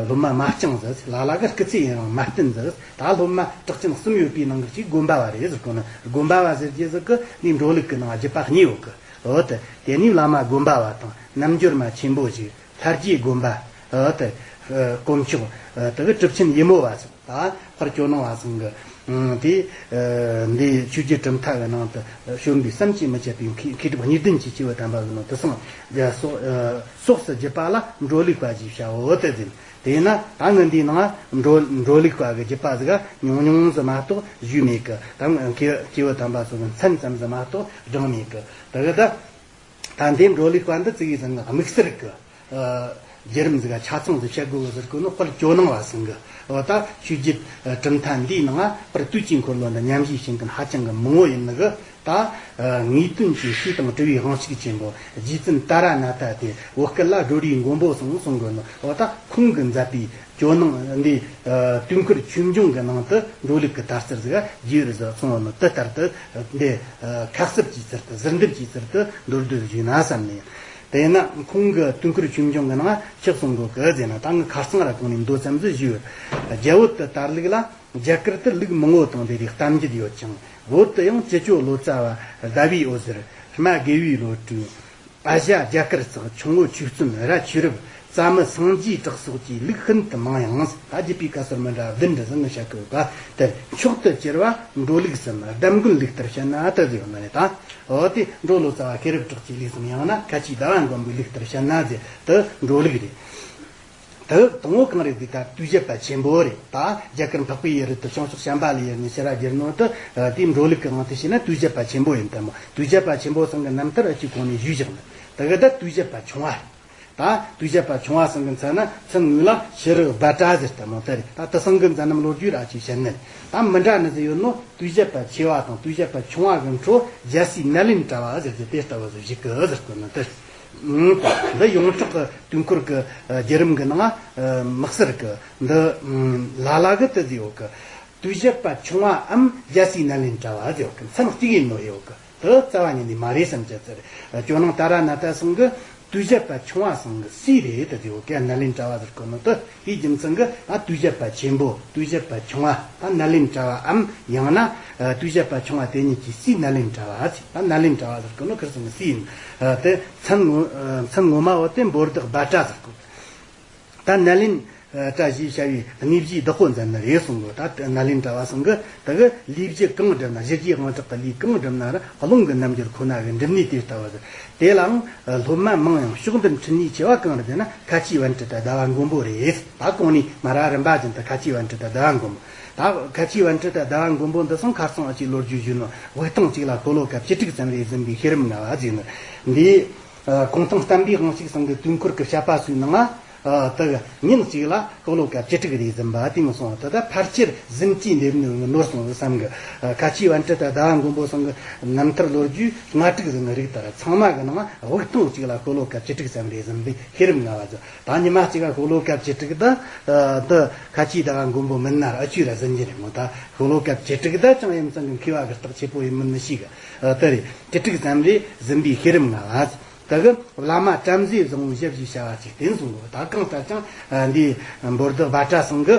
སློབ་མ་མ་སྐྱངས་ཟིག་ལ་ལ་གི་སྐུ་ཚེ་ཡུན་རིང་མ་བརྟན་ཟིག་ད་སློབ་མ་གྲགས་ཅན་གསུམ་ཡོད་པའི་ནང་གི་གཅིག་དགོན་པ་བ་རེད་ཟེར་གོ་ནི། དགོན་པ་བ་ཟེར་རྒྱུ་ཟིག་གི་ནི་འགྲོ་ལུགས་ཀྱི་ནང་རྒྱུད་པ་གཉིས་ཡོད་གི། འོ་དེ་དེ་ནི་བླ་མ་དགོན་པ་བ་དང་རྣལ་འབྱོར་མ་ཆེན་པོ་ཞིག་ལྷ་རྗེ་དགོན་པ་ཨ་དེ་ཨ་དཀོན་མཆོག་ཨ་དེ་གི་གྲུབ་ཆེན་ཡེ་མོ་བ་ཟེར། ད་དཔལ་ཇོ་ནང་བ་ཚང་གི་ཨ་དེ་ཨ་འདི་ཆོས་རྗེ་གྲུབ་མཐའ་གི་ནང་དུ་བྱོན་པའི་བསམ་གྱིས་མི་ཁྱབ་པའི་མཁས་མཁས་གྲུབ་གཉིས་ལྡན་གྱི་སྐྱེས་བུ་དམ་པ་གི་ནང་དུ་སོང་། རྒྱ་སོགས་ཨ་སོགས་སུ་བརྒྱུད་པ་ལ་འགྲོ་ལུགས་པ་ཞེས་བྱའོ་དེ་ཟེར། དེས་ན་ད་ངི་འདིའི་ནང་འགྲོ་འགྲོ་ལུགས་པ་གི་བརྒྱུད་པ་ཟིག་ཉུང་ཉུང་ཟིག་མ་གཏོགས་ཞུས་མེད་གི། ད་སྐྱེས་སྐྱེས་བུ་དམ་པ་ཚོ་གི་མཚན་ཙམ་ཟིག་མ་གཏོགས་བགྲངས་མེད་གི། དེ་གི་ད་ད་འདི་འགྲོ་ལུགས་པ་འདི་ཙི་གི་ཟིག་དམིགས་བསལ་གི་ཨ་བརྒྱུད་རིམ་ཟིག་ཆ་ཚང་ཟིག་བཤད་དགོས་གི་ཟེར་གོ་ནོ། དཔལ་ཇོ་ནང་བ་ཚང་གི་འོ་ད་ཆོས་བརྒྱུད་ཨ་གྲུབ་མཐའ་འདིའི་ནང་ང་དཔལ་དུས་ཀྱི་འཁོར་ལོ་འདི་ཉམས་བཞེས་བྱེད་མཁན་ཧ་ཅང་གི་མང་བོ་ཡིན་ནི་གི། ད་ཨ་ངེས་དོན་གྱི་ཤེས་དང་གྲུབ་པའི་དབང་ཕྱུག་ཆེན་པོ་རྗེ་བཙུན་ཏཱ་ར་ནཱ་ཐ་སྟེ། བོད་སྐད་ལ་སྒྲོལ་བའི་མགོན་པོ་གསུངས་གསུང་གི་ནོ། འོ་ད་ཁོང་གིས་མཛད་པའི་ཇོ་ནང་འདི་ཨ་དུས་འཁོར་ཆོས་འབྱུང་གི་ནང་དུ་འགྲོ་ལུགས་ཀྱི་དར་ཚུལ་ཟིག་རྒྱས་པར་གསུངས་ནོ། དེ་ལྟར་དུ་འདི་ཨ་ཁ་གསབ་ཀྱི་ཚུལ་དུ་ཟུར་འདེབས་ཀྱི་ཚུལ་དུ་མདོར་བསྡུས་ཞུས་ན་བསམ་ནས། དེས་ན་ཁོང་གི་དུས་འཁོར་ཆོས་འབྱུང་གི་ནང་ཆི་གསུང་གོ་གི་ཟེར་ན། ད་ངི་ཁ་རྩང་ར་གོང་ནས་མདོ་ཙམ་ཟིག་ཞུས། རྒྱ་བོད་དུ་དར་ལུགས་ལ། རྒྱ་གར་དུ་ལུགས་མང་བོ་དང་འབྲེལ་བའི་གཏམ་རྒྱུད་ཡོད་ཅིང་། བོད་དུ་ཡང་སྤྱི་སྤྱོད་ལོ་ཙཱ་བ་ཟླ་བའི་འོད་ཟེར། རྨ་དགེ་བའི་བློ་གྲོས། ཨ་ཞ་རྒྱ་གར་ཚེགས། ཆུང་ངུ་ཆོས་བརྩོན། ར་ཆོས་རབ། ཙ་མི་སངས་རྒྱས་གྲགས་སོགས་ཀྱི་ལུགས་ཤིན་ཏུ་མང་ཡང་། ད་རྒྱུད་པའི་བཀའ་སྲོལ་མི་འདྲ་བདུན་འདྲ་ཟིག་ནི་བཤད་གི་ཡོད་པ། དེར་མཆོག་ཏུ་གྱུར་པ་འགྲོ་ལུགས་སམ་གདམས་ངག་ལུགས་ལྟར་བཤད་ན་དེ་ཟེར་ཡོད་ནི་རེད། ད་འོ་དེ་འགྲོ་ལོ་ཙཱ་བ་ཤེས་རབ་གྲགས་ཀྱི་ལུགས་སམ། ཡང་ན་ཁ་ཆེའི་ཟླ་བ་མགོན་པོའི་ལུགས་ལྟར་བཤད་ན་ཟེར། དེ་འགྲོ་ལུགས་རེད། དེ་དང་བོ་གང་རེད་ཟེར་ད་དུས་བཤད་པ་ཆེན་པོ་རེད། ད་རྒྱ་གར་འཕགས་པའི་ཡུལ་དུ་བྱང་ཕྱོགས་བྱམས་པ་ལ་ཡར་ནས་ཕྱིར་ར་བསྒྱུར་ནོ་དེ། དེའི་འགྲོ་ལུགས་ཀྱི་དབང་དུ་བྱས་ན་དུས་བཤད་པ་ཆེན་པོ་ཡིན་དེ་མོ། དུས་བཤད་པ་ཆེན་པོ་ཚང་གི་རྣམ་ཐར་ཨ་ཅིག་གོང་ནས་ཞུས་བཞག་ནི། དེ་གི་ད་དུས་བཤད་པ་ཆུང་བ་རེད། ད་དུས་བཤད་པ་ཆུང་བ་ཚང་གི་མཚན་ན་མཚན་དངོས་ལ་ཤེས་རབ་སྦ་ཏྲ་ཟེར་དེ་མོ་དེ་རེད། ད་དེ་ཚང་གི་མཛད་རྣམ་ལོ་རྒྱུས་ར་ཅིག་བཤད་ནི། ད་མི་འདྲ་ནི་ཟིག་ཡོད་ནོ། དུས་བཤད་པ་ཆེ་བ་དང་དུས་བཤད་པ་ཆུང་བ་གི་འཕྲོ་རྒྱལ་སྲས་ནཱ་ལེནྡྲ་བ་ཟེར་གི་དེ་ལྟ་བུ་ཟིག་བཞུགས་གི་ཟེར་གོ་ནི་དེ། འདི་ཡོངས་གྲགས་ཀྱི་དུས་འཁོར་གྱི་བརྒྱུད་རིམ་གྱི་ནང་དམིགས་བསལ་གྱི་འདི་ལ་ལ་གི་དེ་ཟིག་ཡོད་གི། དུས་བཤད་པ་ཆུང་བའམ་རྒྱལ་སྲས་ནཱ་ལེནྡྲ་བ་ཟིག་ཡོད་གི། མཚན་གཅིག་ཡིན་ནོ་ཡོད་གི། དེ་རྩ་བ་ཉིད་ནས་མ་རེད་བསམ་གྱི་ཟེར། ཇོ་ནང་ཏཱ་ར་ནཱ་ཐ་ཚང་གི་དུས་བཤད་པ་ཆུང་བ་ཚང་གི་སྲས་རེད་དེ་ཟིག་ཡོད་གི། ནཱ་ལེནྡྲ་བ་ཟེར་གོ་ནོ་དེ། དེའི་རྒྱུ་མཚན་གྱིས་ད་དུས་བཤད་པ་ཆེན་པོ། དུས་བཤད་པ་ཆུང་བ་ད་ནཱ་ལེནྡྲ་བའམ་ཡང་ན་ཨ་དུས་བཤད་པ་ཆུང་བ་དེ་ཉིད་ཀྱི་སྲས་ནཱ་ལེནྡྲ་བ་ཟེར། ད་ནཱ་ལེནྡྲ་བ་ཟེར་གོ་ནོ་ཁིར་ཚང་གི་སྲས་ཡིན། ཨ་དེ་མཚན་ངོ་ཨ་མཚན་ངོ་མ་བོ་དེ་འབོར་བདག་སྦ་ཏྲ་ཟེར་གོ། ད་ནཱ་ལེནྡྲ་ཞེས་བྱ་བའི་དངོས་གཞིའི་བདག་པོ་མཛད་ནི་རེད་གསུང་གོ། ད་ནཱ་ལེནྡྲ་བ་ཚང་གི་དེ་གི་ལས་བཞི་གང་བསྒྲུབས་ན། གཞི་རྒྱས་དབང་དྲག་གི་ལས་གང་བསྒྲུབས་ན་ར་རླུང་གི་རྣམ་འགྱུར་ཁོ་ན་གི་འགྲུབ་ནུས་དེ་ལྟ་བུ་ཟེར། དེ་ལའང་སློབ་མ་མང་ཡང་ཕྱོགས་འདི་འཕྲིན་ལས་ཆེ་བ་གང་རེད་ཟེར་ན། ཁ་ཆེའི་པཎྜི་ཏ་ཟླ་བ་མགོན་པོ་རེད། ད་གོང་ནས་མ་ར་རིམ་པ་བཞིན་དུ་ཁ་ཆེའི་པཎྜི་ཏ་ཟླ་བ་མགོན་པོ། ད་ཁ་ཆེའི་པཎྜི་ཏ་ཟླ་བ་མགོན་པོ་འདི་ཚང་ཁ་སང་ཨ་ཅིག་ལོ་རྒྱུས་ཞུས་ནོ། དབུགས་ཐུང་གཅིག་ལ་འཁོར་ལོ་སྐབས་བཅུ་དྲུག་ཙམ་རེ་ཟིན་པའི་ཤེས་རབ་མངའ་བ་ཟེར་ནི་འདི། ཨ་གུང་ཐང་བསྟན་པའི་དབང་ཕྱུག་ཚང་གི་དུས་འཁོར་གྱི་བཤད་པ་ཚོའི་ནང་ང་ཨ་དེ་ཉིན་གཅིག་ལ་འཁོར་ལོ་སྐབས་བཅུ་དྲུག་རེ་ཟིན་པ་དེ་མོ་སོང་བ། ད་ལྟ་ཕལ་ཆེར་ཟིན་གྱིས་འདེབས་ནི་ནོར་སོང་བསམ་གི། ཨ་ཁ་ཆེའི་པཎྜི་ཏ་ཟླ་བ་མགོན་པོ་ཚང་གི་རྣམ་ཐར་ལོ་རྒྱུས་ལྔ་དྲུག་ཟིན་རིགས་ལྟར་ཚང་མ་གི་ནང་དབུགས་ཐུང་གཅིག་ལ་འཁོར་ལོ་སྐབས་བཅུ་དྲུག་ཙམ་རེ་ཟིན་པའི་ཤེས་རབ་མངའ་བ་ཟིན། ད་ཉི་མ་གཅིག་ལ་འཁོར་ལོ་སྐབས་བཅུ་དྲུག་ད་ཨ་འདི་ཁ་ཆེའི་ཟླ་བ་མགོན་པོ་མིན་ན་ར་ཨ་ཆུ་ར་ཟིན་གྱི་རེད་མོ། ད་འཁོར་ལོ་སྐབས་བཅུ་དྲུག་ད་ཅང་ཡུམ་ཚང་གི་མཁས་པ་གི་རྟགས་ཆེ་པོ་ཡིན་མིན་ནི་ཤེས་གི། ཨ་དེ་རེད། བཅུ་དྲུག་ཙམ་རེ་ཟིན་པའི་ཤེས་རབ་མངའ་བ། དེ་གི་བླ་མ་བྲམ་ཟེ་བཟང་པོའི་ཞབས་ཞེས་བྱ་བ་ཅིག་བསྟེན་གསུང་གོ། ད་གང་ལྟར་ཀྱང་ཨ་འདི་འབོར་བདག་སྦ་ཏྲ་ཚང་གི་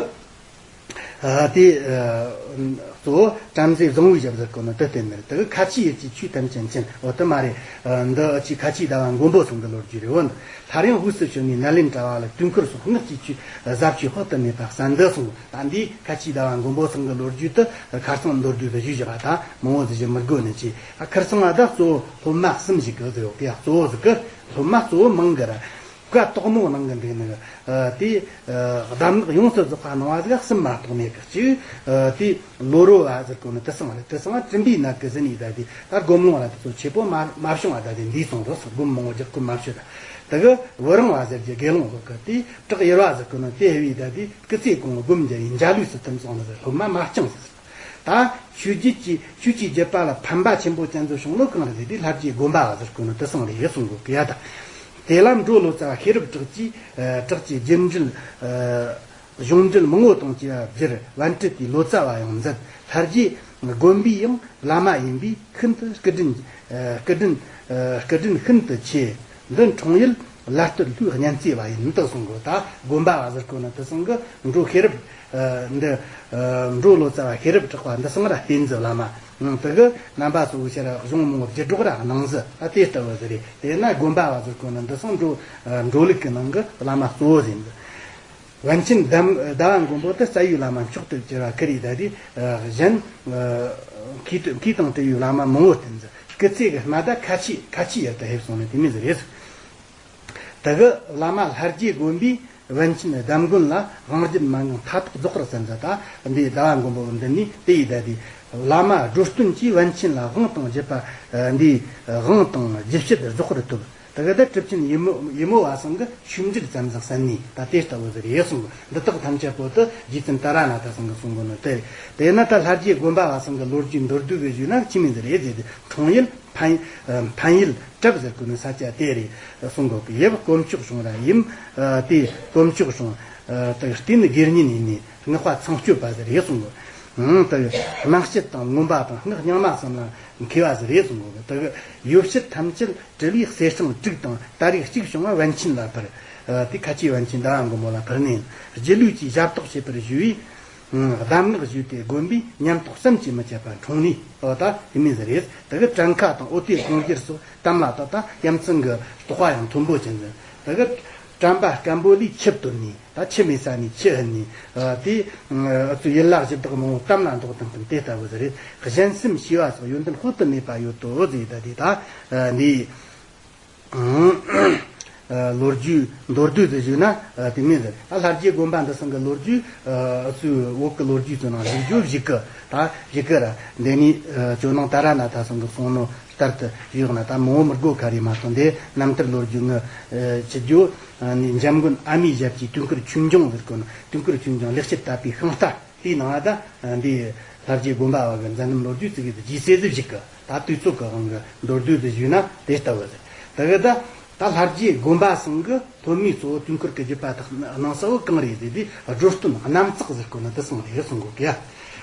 ཨ་དེ་ཨ་གཙོ་བོ་བྲམ་ཟེ་བཟང་པོའི་ཞབས་ཟེར་གོ་ནོ་དེ་བསྟེན་ནི་རེད། དེ་གི་ཁ་ཆེའི་ཡུལ་གྱི་ཆོས་ཐམས་ཅད་མཁྱེན། འོ་དེ་མ་རེད། ཨ་འདི་ཨ་ཅིག་ཁ་ཆེའི་ཟླ་བ་མགོན་པོ་ཚང་གི་ལོ་རྒྱུས་རེད། འོ་འདི་སླར་ཡང་དབུས་སུ་བྱོན་ནས་ནཱ་ལེནྡྲ་བ་ལ་དུས་འཁོར་སོགས་སྔགས་ཀྱི་ཆོས་ཟབ་ཆོས་དཔག་ཏུ་མེད་པ་གསན་འདི་གསུང་གོ། ད་འདི་ཁ་ཆེའི་ཟླ་བ་མགོན་པོ་ཚང་གི་ལོ་རྒྱུས་དེ་ཁ་སང་མདོར་བསྡུས་སུ་ཞུས་བཞག་པ། ད་མང་བོ་ཟིག་ཞུ་མི་དགོས་ནི་ཅི། ཨ་ཁིར་ཚང་ང་ད་གཙོ་བོ་སློབ་མ་གསུམ་ཞིག་གི་ཟེར་ཡོད་གི། ཡ་གཙོ་བོ་ཟིག་གི་སློབ་མ་གཙོ་བོ་མང་གི་ར། བཀའ་དོག་མོ་གནང་གི་འདུག་ནི། ཨ་དེ་ཨ་གདམས་ངག་ཡོངས་སུ་རྫོགས་པ་གནང་བ་ཟིག་གསུམ་མ་གཏོགས་མེད་གི། གཅིག་ཨ་དེ་ལོ་རོ་བ་ཟེར་གོ་ནི་དེ་ཚང་རེད། དེ་ཚང་བ་སྲིན་པོའི་ནད་ཀྱིས་ཟིན་ནས་ད་དེ་ད་སྒོམ་ལུང་ར་དེ་ཚོ་ཆེ་པོ་མ་མ་བྱུང་བ། ད་དེ་འདས་སོང་རོ། སྒོམ་མང་བོ་རྒྱག་གི་མ་བྱུང་ད། དེ་གི་བུ་རང་བ་ཟེར་གི་དགེ་སློང་ཟིག་གི་དེ་བྲག་ཡེར་བ་ཟེར་གོ་ནི་དེ་ཧེ་བས་ད་དེ་སྐུ་ཚེ་གང་སྒོམ་རྒྱག་ཡིན། འཇའ་ལུས་སུ་ཐིམ་སོང་ནི་ཟེར། སློབ་མ་མ་བསྐྱངས་ཟེར། ད་ཆོས་བརྒྱུད་ཀྱི་ཆོས་ཀྱི་བརྒྱུད་པ་ལ་ཕན་པ་ཆེན་པོ་ཅན་དུ་བྱུང་ནོ་གང་རེད་ཟེར་དུས། ལྷ་རྗེ་དགོན་པ་བ་ཟེར་གོ་ནོ་དེ་ཚང་རེད་གསུང་གོ་གི། ཡ་ད་དེ་ལ་འགྲོ་ལོ་ཙཱ་བ་ཤེས་རབ་གྲགས་ཀྱིས་ཨ་གྲགས་ཀྱི་རྒྱུད་འགྲེལ་ཨ་གཞུང་འགྲེལ་མང་བོ་དང་བཅས་པ་བསྒྱུར། པཎྜི་ཏའི་ལོ་ཙཱ་བ་ཡང་མཛད། ལྷ་རྗེ་དགོན་པའི་ཡང་བླ་མ་ཡིན་པས་ཤིན་ཏུ་སྐུ་དྲིན་ཨ་སྐུ་དྲིན་ཨ་སྐུ་དྲིན་ཤིན་ཏུ་ཆེ། འདི་འཁྲུངས་ཡུལ་ ལ་སྟོད་ལྷོའི་གཉན་རྩེ་བ་ཡིན་འདི་གསུང་གོ། ད་དགོན་པ་བ་ཟེར་གོ་ནི་འདི་གསུང་གི་འབྲོ་ཤེས་རབ་འདི་འབྲོ་ལོ་ཙཱ་བ་ཤེས་རབ་གྲགས་པ་འདི་གསུང་ར་བསྟེན་ཟིག་བླ་མ། དེ་གི་རྣམ་པ་ཚོ་གི་ཕྱིར་གཞུང་མང་བོ་བརྒྱུད་སྒྲོག་ར་གནང་ཟིག། ད་དེ་ལྟ་བུ་ཟིག་རེད། དེས་ན་དགོན་པ་བ་ཟེར་གོ་ནི་འདི་གསུང་འབྲོ་འབྲོ་ལུགས་ཀྱི་ནང་གི་བླ་མ་གཙོ་བོ་ཟིན་ཟིག། པཎ་ཆེན་ཟླ་ཟླ་བ་མགོན་པོ་དེ་རྩ་བའི་བླ་མ་མཆོག་ཏུ་གྱུར་བ་ཁི་རི་ད་དེ་གཞན་མཁས་དང་བྲལ་བའི་བླ་མ་མང་བོ་བསྟེན་ཟིག། སྐུ་ཚེ་གི་སྨད་ད་ཁ་ཆེ་ཁ་ཆེ་ཡར་དུ་ཕེབས་སོང་ནི་དེ་མོ་ཟིག་རེད། དེ་གི་བླ་མ་ལྷ་རྗེ་དགོན་པས་པཎ་ཆེན་ཟླ་མགོན་ལ་དབང་བསྒྱུར་མ་དངུལ་མཐའ་དག་རྫོགས་པར་བསྩལ་ཟིག། ད་འདི་ཟླ་བ་མགོན་པོ་འདི་ནི་དེ་ཡི་ད་དེ་བླ་མ་སྒྲོ་སྟོན་གྱིས་པཎ་ཆེན་ལ་དབང་དང་བརྒྱུད་པ་འདི་དབང་དང་བརྒྱུད་བཤད་རྫོགས་པར་ཐུབ། དེ་གི་ད་གྲུབ་ཆེན་ཡེ་མོ་ཡེ་མོ་བ་ཚང་གི་ཆོས་འབྲེལ་ཙམ་ཟིག་གསན་ནས་ད་དེ་ལྟ་བུ་ཟིག་རེད་གསུངས། འདི་དག་ཐམས་ཅད་པོ་དེ་རྗེ་བཙུན་ཏཱ་ར་ནཱ་ཐ་ཚང་གི་གསུང་གོ་ནོ་དེ་རེད། དེས་ན་ད་ལྷ་རྗེ་དགོན་པ་བ་ཚང་གི་ལོ་རྒྱུས་མདོར་བསྡུས་གི་ཞུས་ན་ཅི་མིན་ཟིག་རེད་ཟེར་ཏེ། འཁྲུངས་ཡུལ་ཕན་ཕན་ཡུལ་གྲབ་ཟེར་གོ་ནི་ས་ཆ་དེ་རེད་གསུང་གོ་གི། ཡབ་དཀོན་མཆོག་གཞུང་ར་ཡུམ་དེ་དཀོན་མཆོག་གཞུང་། དེ་རྟེན་དགེ་བསྙེན་ཡིན་ནི་སྔགས་པ་ཚངས་སྤྱོད་པ་ཟིག་རེད་གསུང་གོ། དེ་སྨན་དཔྱད་དང་མངོན་པ་དང་སྔགས་རྙིང་མ་གསུམ་ལ་མཁས་པ་ཟིག་རེད་གསུང་གོ་གི། དེ་གི་ཡོ་བྱད་ཐམས་ཅད་དྲིལ་བུའི་གསེར་སྲང་དྲུག་དང་སྟ་རེ་གཅིག་བྱུང་བ་པཎ་ཆེན་ལ་ཕུལ། ཨ་དེ་ཁ་ཆེ་པཎ་ཆེན་ཟླ་བ་མགོན་པོ་ལ་ཕུལ་ནས་སྒྱིད་ལུག་གིས་ཞབས་ཏོག་བྱེད་པར་ཞུ་བས། ཨ་གདམས་ངག་ཞུས་ཏེ་དགོན་པའི་ཉམས་རྟོགས་བསམ་གྱིས་མི་ཁྱབ་པ་འཁྲུངས་ནས། ཨོ་ད་དེ་མིན་ཟིག་རེད། དེ་གི་བྲན་ཁ་དང་འོ་དེ་གོང་བསྒྱུར་སོགས་གཏམ་ལ་ད་ད་ཡ་མཚན་གི་རྟོགས་པ་ཡང་མཐོན་པོ་ཅན་ཟིག། དེ་གི་དྲན་པ་སྐམ་པོ་ལས་ཆུ་བཏོན་ནས། ད་ཆུ་མེད་ས་ནས་ཆུ་ཕུལ་ནས། ཨ་དེ་ཨ་ཚོ་ཡུལ་ལྷ་གཞི་བདག་མང་པོ་གཏམ་ལ་འདོགས་དང་བསྟུན་དེ་ལྟ་བུ་ཟིག་རེད། གཞན་སེམས་ཤེས་པ་སོགས་ཡོན་ཏན་དཔག་ཏུ་མེད་པ་ཡོད་དོ་ཟེར། ད་དེ་ད་ཨ་འདི་ཨ་ལོ་རྒྱུས་མདོར་བསྡུས་སུ་ཞུས་ན་ཨ་དེ་མིན་ཟེར། ད་ལྷ་རྗེ་དགོན་པ་འདི་ཚང་གི་ལོ་རྒྱུས་ཨ་ཚོའི་འོག་གི་ལོ་རྒྱུས་ཚོ་ནང་ཞུ་རྒྱུ་བཞི་གི། ད་བཞི་གི་ར་འདི་ནི་ཨ་ཇོ་ནང་ཏཱ་ར་ནཱ་ཐ་ཚང་གི་གསུང་ནོ། ལྟར་དུ་བཞུགས་ན་ད་མང་བོ་མི་དགོས་ཁ་རེ་མ་གཏོགས། འདི་རྣམ་ཐར་ལོ་རྒྱུས་ངི་ཨ་ཆི་རྒྱུ་ཨ་ནི་འཇམ་མགོན་ཨ་མའི་ཞབས་ཀྱི་དུས་འཁོར་ཆོས་འབྱུང་ཟེར་གོ་ནོ། དུས་འཁོར་ཆོས་འབྱུང་ལེགས་བཤད་དད་པའི་ཤིང་རྟ་དེའི་ནང་ད་འདི་ལྷ་རྗེ་དགོན་པ་བ་གི་མཛད་རྣམ་ལོ་རྒྱུས་ཙི་གེ་དེ་རྗེས་གསལ་ཟིག་བཞུགས་གི། ད་དུས་ཚོད་ཀྱི་དབང་གིས་མདོར་བསྡུས་སུ་ཞུས་ན་དེ་ལྟ་བུ་ཟེར། དེ་གི་ད་ད་ལྷ་རྗེ་དགོན་པ་ཚང་གི་སློབ་མའི་གཙོ་བོ་དུས་འཁོར་གྱི་བརྒྱུད་པ་དག་གནང་ས་བོ་གང་རེད་ཟེར་དུས། སྒྲོ་སྟོན་གནམ་བརྩེགས་ཟེར་གོ་ནི་དེ་ཚང་རེད་གསུང་གོ་གི་ཡ།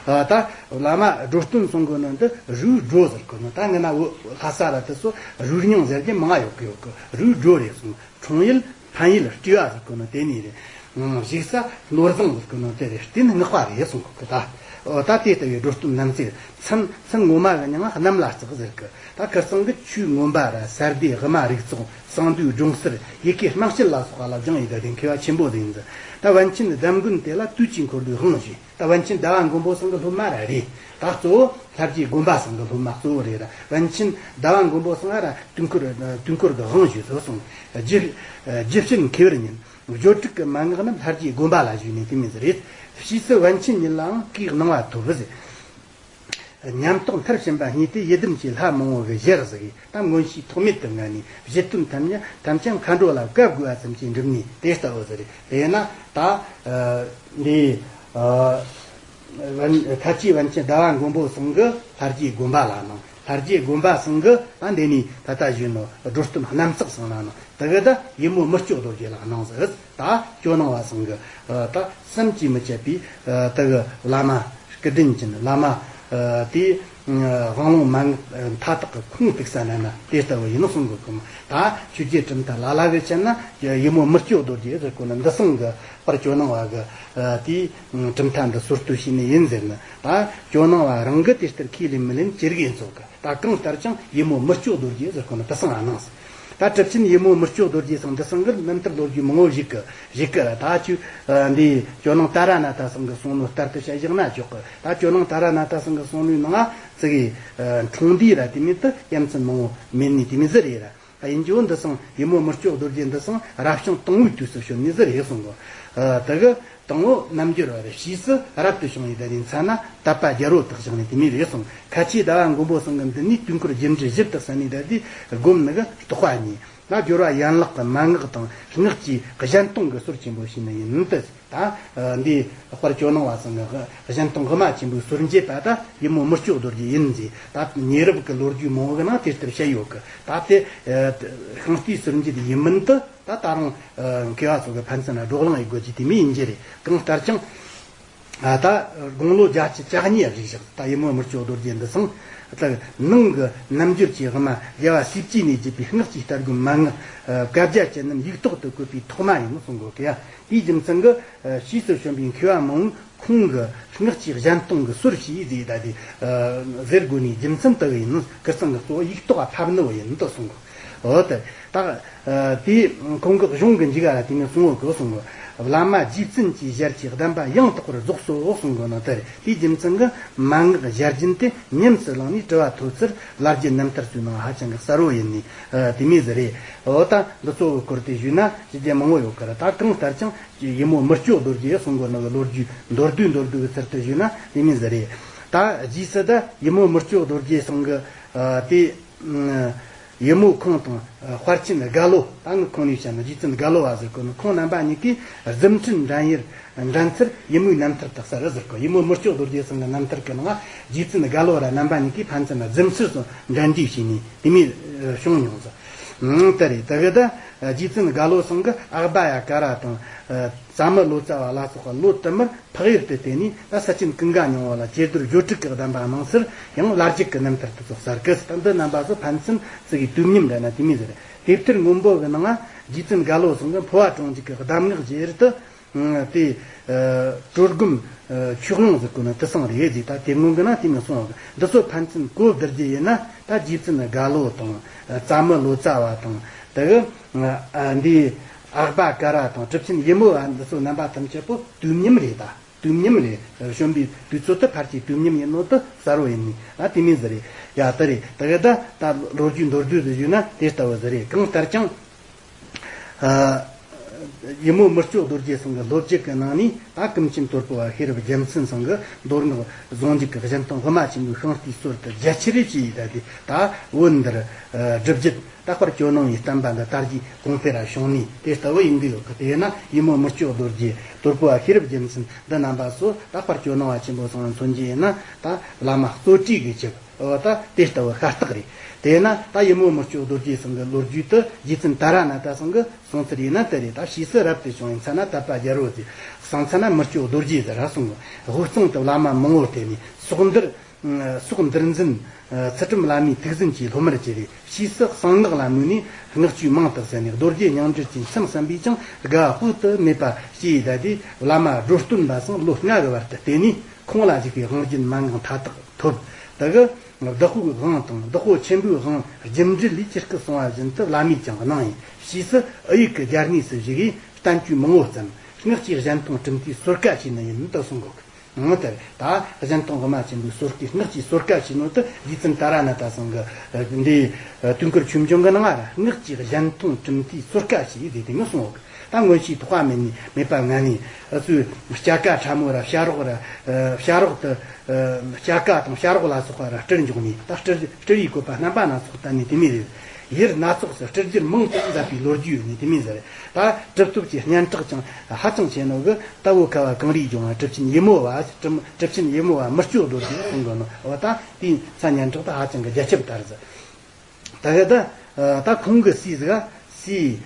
ཨ་ད་བླ་མ་སྒྲོ་སྟོན་གསུང་གོ་ནི་འདི་རུའི་སྒྲོ་ཟེར་གོ་ནི། ད་ངི་ན་བོད་ལྷ་ས་ར་དེ་ཚོ་རུའི་རྙིང་ཟེར་གྱི་མང་ང་ཡོད་གི་ཡོད་གི། རུའི་སྒྲོ་རེད་གསུང་། འཁྲུངས་ཡུལ་ཕན་ཡུལ་སྤྲེའུ་བ་ཟེར་གོ་ནི་དེ་ནས་རེད། ཨང་བཞུགས་ས་ནོར་བཟང་ཟེར་གོ་ནི་དེ་རེད། རྟེན་སྔགས་པ་རེད་གསུང་གོ་གི། ད་ཨོ་ད་དེ་ལྟ་བུའི་སྒྲོ་སྟོན་གནམ་བརྩེགས། མཚན་མཚན་ངོ་མ་གི་མྱིང་ང་གནམ་ལ་བརྩེགས་ཟེར་གི། ད་ཁིར་ཚང་གི་ཆོས་མངོན་པ་ར་གསར་སྡེ་དབུ་མ་རིགས་ཚོགས་གསང་འདུས་སྒྲོང་གསར་ཡི་གེ་སྨྲ་བཤད་ལ་སོགས་པ་ལ་སྦྱངས་ཡི་ད་དེ་མཁས་པ་ཆེན་པོ་ཟིག་ཡིན་ཟིག། ད་པཎ་ཆེན་ཟླ་མགོན་དེ་ལ་དུས་ཀྱི་འཁོར་ལོའི་དབང་ཞུས། ད་པཎ་ཆེན་ཟླ་བ་མགོན་པོ་ཚང་གི་སློབ་མ་ར་རེད། ད་གཙོ་བོ་ལྷ་རྗེ་དགོན་པ་ཚང་གི་སློབ་མ་གཙོ་བོ་རེད་ར། པཎ་ཆེན་ཟླ་བ་མགོན་པོ་ཚང་ང་ར་དུས་འཁོར་དུས་འཁོར་གི་དབང་ཞུས་སོ་གསུངས། རྗེ་རྗེ་བཙུན་མཁས་པར་ཉོན། སྦྱོར་དྲུག་གི་མན་ངག་རྣམས་ལྷ་རྗེ་དགོན་པ་ལ་ཞུས་ནས་དེ་མིན་ཟིག་རེད། ཕྱིས་སུ་པཎ་ཆེན་ཉིད་ལའང་གུས་གནང་བ་ཐོབ་ཟེར། ཉམས་རྟོགས་མཐར་ཕྱིན་པ་བརྙེས་ཏེ་ཡི་དམ་གྱི་ལྷ་མང་བོ་གི་ཞལ་གཟིགས། ད་མངོན་ཤེས་ཐོགས་མེད་དུ་མངའ་ནས་བཞེད་དོན་ཐམས་ཅད་ཐམས་ཅད་མཁའ་འགྲོ་ལ་བཀའ་བསྒོས་པ་ཙམ་གྱིས་འགྲུབ་ནས་དེ་ལྟ་བུ་ཟིག་རེད། དེས་ན་ད་ཨ་འདི་ཨ་པཎ་ཁ་ཆེ་པཎ་ཆེན་ཟླ་བ་མགོན་པོ་ཚང་གི་ལྷ་རྗེ་དགོན་པ་ལ་གནང་། ལྷ་རྗེ་དགོན་པ་ཚང་གི་ད་འདི་ནས་ད་ལྟ་ཞུས་ནོ་སྒྲོ་སྟོན་གནམ་བརྩེགས་ཚང་ལ་གནང་། དེ་གི་ད་ཡེ་མོ་མི་སྐྱོ་རྡོ་རྗེ་ལ་གནང་ཟིག། ད་ཇོ་ནང་བ་ཚང་གི་ད་བསམ་གྱིས་མི་ཁྱབ་པའི་ད་གི་བླ་མ་སྐུ་དྲིན་ཅན། བླ་མ་དེ་དབང་ལུང་མན་ངག་མཐའ་དག་གི་ཁུངས་གཏུགས་ས་ན་ན་དེ་ལྟ་བུ་ཡིན་ནོ་གསུང་གི་གི་མོ། ད་ཆོས་རྗེ་གྲུབ་མཐའ་ལ་ལ་གི་ཆ་ན་ཡེ་མོ་མི་སྐྱོ་རྡོ་རྗེ་ཟེར་གོ་ནི་འདི་ཚང་གི་པར་ཇོ་ནང་བ་གི་དེ་གྲུབ་མཐའ་འདི་སོར་གཏོད་བྱས་ནི་ཡིན་ཟེར་ནི། ད་ཇོ་ནང་བ་རང་གི་དེ་ལྟར་ཁས་ལེན་མི་ལེན་ཅི་རིགས་ཡིན་ཚོགས་གི། ད་གང་ལྟར་ཀྱང་ཡེ་མོ་མི་སྐྱོ་རྡོ་རྗེ་ཟེར་གོ་ནི་དེ་ཚང་ང་གནང་ཟིག། ད་གྲུབ་ཆེན་ཡེ་མོ་མི་སྐྱོ་རྡོ་རྗེ་ཚང་འདི་ཚང་གི་རྣམ་ཐར་ལོ་རྒྱུས་མང་བོ་ཞིག་གི་ཞིག་གི་ད་ཅུ་འདི་ཇོ་ནང་ཏཱ་ར་ནཱ་ཐ་ཚང་གི་གསུང་ནོ་ལྟར་དུ་བཤད་བཞག་ན་ཆོག་གི། ད་ཇོ་ནང་ཏཱ་ར་ནཱ་ཐ་ཚང་གི་གསུང་ནོའི་ནང་ང་ཙི་གི་འཁྲུངས་འདས་ར་དེ་མིན་དུ་ཡ་མཚན་མང་བོ་མེད་ནི་དེ་མིན་ཟིག་རེད་ར། ཡིན་རྒྱུ་འདི་ཚང་ཡེ་མོ་མི་སྐྱོ་རྡོ་རྗེ་འདི་ཚང་རབ་བྱུང་དང་བོའི་དུས་སུ་བྱོན་ནི་ཟིག་རེད་གསུང་གི། ད་གི་དང་པོ་རྣལ་འབྱོར་བ་རེད། ཕྱིས་སུ་རབ་ཏུ་བྱུང་ཡི་ད་དེ་མཚན་ན་དད་པ་རྒྱལ་པོ་དག་བཞག་ནས་དེ་མིན་རེད་གསུང་། ཁ་ཆེ་ཟླ་བ་མགོན་པོ་ཚང་གི་འདི་ནས་དུས་འཁོར་རྒྱུ་འབྲས་ཞིབ་ཏུ་གསན་ནས་ད་དེ་སྒོམ་ནི་གི་རྟོགས་པ་གཉིས། ད་སྦྱོར་བ་ཡན་ལག་གི་མན་ངག་དང་སྔགས་ཀྱི་གཞན་སྟོང་གི་སྲོལ་ཆེན་པོ་ཞིག་ནི་ཡིན་ཏེ། ད་འདི་དཔལ་ཇོ་ནང་བ་ཚང་གི་གཞན་སྟོང་དབུ་མ་ཆེན་པོའི་སྲོལ་འབྱེད་པ་ད་ཡེ་མོ་མི་སྐྱོ་རྡོ་རྗེ་ཡིན་ཟེར། ད་ཉེ་རབས་ཀྱི་ལོ་རྒྱུས་མང་བོ་གི་ནང་དེ་ལྟར་བཤད་ཡོད་གི། ད་དེ་ཤིང་རྟའི་སྲོལ་འབྱེད་ཡིན་མིན་དུ་ད་ད་རུང་མཁས་པ་ཚོ་གི་ཕན་ཚུན་ལ་བགྲོ་གླེང་ཡེད་དགོས་ཀྱི་དེ་མོ་ཡིན་རྒྱུ་རེད། གང་ལྟར་ཀྱང་ ད་དགུང་ལོ་བརྒྱད་ཅུ་གྱ་གཉིས་རེད་བཞག་ད་ཡི་མོ་མི་བསྐྱོད་རྡོ་རྗེ་འདི་སང་། ད་ནང་གི་རྣམ་འགྱུར་གྱི་དབུ་མ་རྒྱལ་བ་སྲས་བཅས་ནས་བརྒྱུད་པའི་སྔགས་ཀྱི་ལྟ་སྒོམ་མན་ངག་བཀའ་རྒྱ་ཅན་རྣམས་ཡིག་ཐོག་ཏུ་བཀོད་པའི་ཐོག་མ་ཡིན་གསུང་གོ་གི་ཡ། དེའི་རྒྱུ་མཚན་གྱིས་ཕྱིས་སུ་བྱོན་པའི་མཁས་པ་མང་པོས་ཁོང་གི་སྔགས་ཀྱི་གཞན་སྟོང་གི་སྲོལ་ཞེས་ཟེར་ད་དེ་ཟེར་དགོས་ནས་རྒྱུ་མཚན་དེ་ཡིན། ཁིར་ཚང་གི་གཙོ་བོ་ཡིག་ཐོག་ཕབ་ནི་བོ་ཡིན་དུ་གསུང་གོ་འོ་དེ་ད། དེས་ཁོང་གི་གཞུང་གི་མཇུག་ལ་དེ་ནས་གསུང་བོ་གོ་གསུང་གོ་བླ་མ་རྗེ་བཙུན་གྱི་ཞལ་གྱི་གདམས་པ་ཡང་དག་པར་རྫོགས་སོ་གསུང་གོ་ནོ་དེ་རེད། དེའི་རྒྱུ་མཚན་གྱིས་མན་ངག་ཞལ་རྒྱུན་དེ་ཉམས་སུ་བླངས་ནས་དྲི་བ་ཐོས་ཚུལ་ལ་རྒྱའི་རྣམ་ཐར་ཚོའི་ནང་ཧ་ཅང་གི་གསལ་བོ་ཡིན་ནི་དེ་མོ་ཟིག་རེད། འོ་ད་འདི་གཙོ་བོ་སྐོར་དེ་ཞུས་ན་ཞིབ་རྒྱས་མང་བོ་ཡོད་ཀི་ར། ད་གང་ལྟར་ཀྱང་ཡི་མོ་མི་བསྐྱོད་རྡོ་རྗེ་གསུང་གོ་ནོ་གི་ལོ་རྒྱུས་མདོར་བསྡུས་མདོར་བསྡུས་ཀྱི་ཚུལ་དུ་ཞུས་ན་དེ་མོ་ཟིག་རེད། ད་རྗེས་སུ་ད་ཡི་མོ་མི་བསྐྱོད་རྡོ་རྗེ་གསུང་གི་དེ། ཡི་མོ་ཁོང་དང་དཔལ་ཆེན་རྒྭ་ལོ། ད་ངས་ཁོང་ནས་བཤད་ན་རྗེ་བཙུན་རྒྭ་ལོ་བ་ཟེར་གོ་ནོ། ཁོང་རྣམ་པ་གཉིས་ཀས་རྫུ་འཕྲུལ་འགྲན་ཡུལ་འགྲན་ཚུལ་ཡི་མོའི་རྣམ་ཐར་དག་ས་རེད་ཟེར་གོ་ཡི་མོ་མི་བསྐྱོད་རྡོ་རྗེ་ཚང་གི་རྣམ་ཐར་གི་ནང་རྗེ་བཙུན་རྒྭ་ལོ་ར་རྣམ་པ་གཉིས་ཀས་ཕན་ཚུན་རྫུ་འཕྲུལ་སོགས་འགྲན་བསྡུར་བྱས་ནས་དེ་མོ་བྱུང་མྱོང་ཟེར། ཨང་། དེ་རེད། དེ་གི་ད་རྗེ་བཙུན་རྒྭ་ལོ་ཚང་གིས་ཨག་སྦ་ཡ་ཀ་ར་དང་། ཙ་མི་ལོ་ཙཱ་བ་ལ་སོགས་པ་ལོ་དུ་མར་འཕགས་ཡུལ་དུ་བསྟེན་ནས་ད་ས་ཆེན་ཀུན་དགའ་སྙིང་པོ་ལ་ཇེ་རྡོར་སྦྱོར་དྲུག་གི་གདམས་པ་གནང་ཚུལ་ཡང་ལ་རྒྱ་གི་རྣམ་ཐར་དུ་ཚོགས་གསར་གི་ད་འདི་རྣམ་པ་ཚོ་ཕན་ཚུན་ཙི་གི་དུས་མཉམ་རེད་ན་དེ་མོ་ཟེར། དེབ་ཐེར་སྔོན་པོ་གི་ནང་ང་རྗེ་བཙུན་རྒྭ་ལོ་ཚང་གི་འཕོ་བ་གྲོང་འཇུག་གི་གདམས་ངག་ཇེ་རུ་དུ་དེ་གྲོལ་སྒོམ་ཆོས་དབྱིངས་ཟེར་གོ་ནི་དེ་སང་རེད་ཟེར། ད་དེབ་སྔོན་གི་ནང་དེ་མོ་གསུངས། འདི་ཚོ་ཕན་ཚུན་གོ་བསྡུར་རྒྱུ་ཡིན་ན་ད་རྗེ་བཙུན་རྒྭ་ལོ་དང་ཙ་མི་ལོ་ཙཱ་བ་དང་དེ་གི་འདི། ཨག་སྦ་ཀ་ར་དང་གྲུབ་ཆེན་ཡི་མོ་བ་འདི་ཚོ་རྣམ་པ་ཐམས་ཅད་པོ་དུས་མཉམ་རེད། ད་དུས་མཉམ་རེད། བྱོན་པའི་དུས་ཚོད་དུ་ཕལ་ཆེར་དུས་མཉམ་ཡིན་ནོ་དུ་གསལ་བོ་ཡིན་ནི་ཨ་དེ་མོ་ཟིག་རེད། ཡ་ད་རེད། ད་གི་ད་ད་ལོ་རྒྱུས་མདོར་བསྡུས་སུ་ཞུས་ན་དེ་ལྟ་བུ་ཟིག་རེད། གང་ལྟར་ཀྱང་ཡི་མོ་མི་བསྐྱོད་རྡོ་རྗེ་ཚང་གི་ལོ་རྒྱུས་ཀྱི་ནང་ནས་ད་ཀུན་མཁྱེན་དོལ་པོ་བ་ཤེས་རབ་རྒྱལ་མཚན་ཚང་གི་མདོ་སྔགས་ཟུང་འཇུག་གི་གཞན་སྟོང་དབུ་མ་ཆེན་པོའི་ཤིང་རྟའི་སྲོལ་དུ་རྒྱ་ཆེར་བྱས་ཡི་ད་དེ་ད་བོད་འདིར་སྒྲུབ་བརྒྱུད། ད་དཔལ་ཇོ་ནང་བའི་བསྟན་པ་འདི་དར་རྒྱས་གོང་འཕེལ་ར་བྱུང་ནས་དེ་ལྟ་བུ་ཡིན་གི་ཡོད་གི། དེས་ན་ཡི་མོ་མི་བསྐྱོད་རྡོ་རྗེ་དོལ་པོ་བ་ཤེས་རབ་རྒྱལ་མཚན་འདི་རྣམ་པ་ཚོ་ད་དཔལ་ཇོ་ནང་བ་ཆེན་པོ་ཚང་མཚོན་རྒྱུ་ཡིན་ན་ད་བླ་མ་གཙོ་གྲས་ཀྱི་ཆེད་འོ་ད་དེ་ལྟ་བུ་ཤ་སྟག་རེད། དེས་ན་ད་ཡི་མོ་མི་བསྐྱོད་རྡོ་རྗེ་ཚང་གི་ལོ་རྒྱུས་དུ་རྗེ་བཙུན་ཏཱ་ར་ནཱ་ད་ཚང་གི་གསུང་ཚུལ་ཡིན་ན་དེ་རེད། ད་ཕྱིས་སུ་རབ་ཏུ་བྱུང་བའི་མཚན་ན་དད་པ་རྒྱལ་པོ་ཟེར། གསང་མཚན་ན་མི་བསྐྱོད་རྡོ་རྗེ་ཟེར་ར་གསུང་གི། དབུས་གཙང་དུ་བླ་མ་མང་པོར་བསྟེན་ནས་སོག་འདིར། སོག་འདིར་འཛིན། ཚུལ་ཁྲིམས་བླ་མའི་ཐུགས་འཛིན་གྱིས་སློབ་མར་གྱུར་རེ། ཕྱིས་སུ་གསང་སྔགས་ལ་མོས་ནས་སྔགས་ཆོས་མང་དུ་གསན་ནས་རྡོ་རྗེ་སྙིང་རྗེ་ཅན་མཚན་བསམ་པས་ཀྱང་དགའ་དཔག་ཏུ་མེད་པ་སྐྱེས་ཡི་ད་དེ་བླ་མ་སྒྲོ་སྟོན་པ་སང་ལོ་ལྔ་གི་བར་དུ་བསྟེན་ནས་ཁོང་ལ་བཞུགས་པའི་དབང་རྒྱུན་མན་ངག་མཐའ་དག་ཐོབ། དེ་གི་བདག་པོའི་དབང་དང་བདག་པོ་ཆེན་པོའི་དབང་རྒྱུ་འབྲས་ལས་ཇི་སྐད་གསུངས་པ་བཞིན་དུ་བླ་མས་ཀྱང་གནང་ཡིན། ཕྱིས་སུ་ཨི་ཡིག་གི་རྒྱ་གནས་སུ་བཞུགས་ཡིས་བསྟན་བཅོས་མང་པོ་བརྩམས། སྔགས་ཀྱི་གཞན་སྟོང་གྲུབ་མཐའི་སྲོལ་ཀ་ཞིག་ནི་ཡིན་དུ་གསུང་གོ་གི། འོ་དེ་ད་གཞན་སྟོང་དབུ་མ་ཆེན་པོའི་སྲོལ་གྱི་སྔགས་ཀྱི་སྲོལ་ཀ་ཞིག་ནོ་དུ་རྗེ་བཙུན་ཏཱ་ར་ནཱ་ད་ཚང་གི་འདི་དུས་འཁོར་ཆོས་འབྱུང་གི་ནང་ང་ར་སྔགས་ཀྱི་གཞན་སྟོང་གྲུབ་མཐའི་སྲོལ་ཀ་ཞིག་ཡིན་ཟེར་དེ་ནི་གསུང་འོག་གི། ད་སྔོན་ཆད་ཐོགས་པ་མེད་ནས་མེད་པ་ངན་ནས་ཨ་ཚོས་སྐྱ་ཀ་ཕྲ་མོ་ར་བྱ་རོག་ར་བྱ་རོག་ཏུ་སྐྱ་ཀ་དང་བྱ་རོག་ལ་སོགས་པ་ར་སྤྲུལ་འཇོག་ནས་ད་སྤྲུལ་སྤྲུལ་ཡིག་བཀོད་པ་རྣམ་པ་སྣ་ཚོགས་བསྟན་ནས་དེ་མོ་རེད། ཡུལ་སྣ་ཚོགས་སུ་སྤྲུལ་རྒྱུར་མང་དུ་མཛད་པའི་ལོ་རྒྱུས་ཡོད་ནས་དེ་མོ་ཟེར། ད་གྲུབ་ཐོབ་ཀྱི་སྙན་གྲགས་ཀྱང་ཧ་ཅང་ཆེ་ནོ་གི་ད་བོད་ཁ་བ་གངས་རིའི་ལྗོངས་ལ་གྲུབ་ཆེན་ཡི་མོ་བ་གྲུབ་གྲུབ་ཆེན་ཡི་མོ་བ་མི་བསྐྱོད་རྡོ་རྗེ་གསུང་གི་ནོ། འོ་ད་དེའི་མཚན་སྙན་གྲགས་ད་ཧ་ཅང་གི་རྒྱ་ཁྱབ་ལྟར་ཟེར། ད་གི་ད་ད་ཁོང་གི་སྲས་ཟིག་སྲས་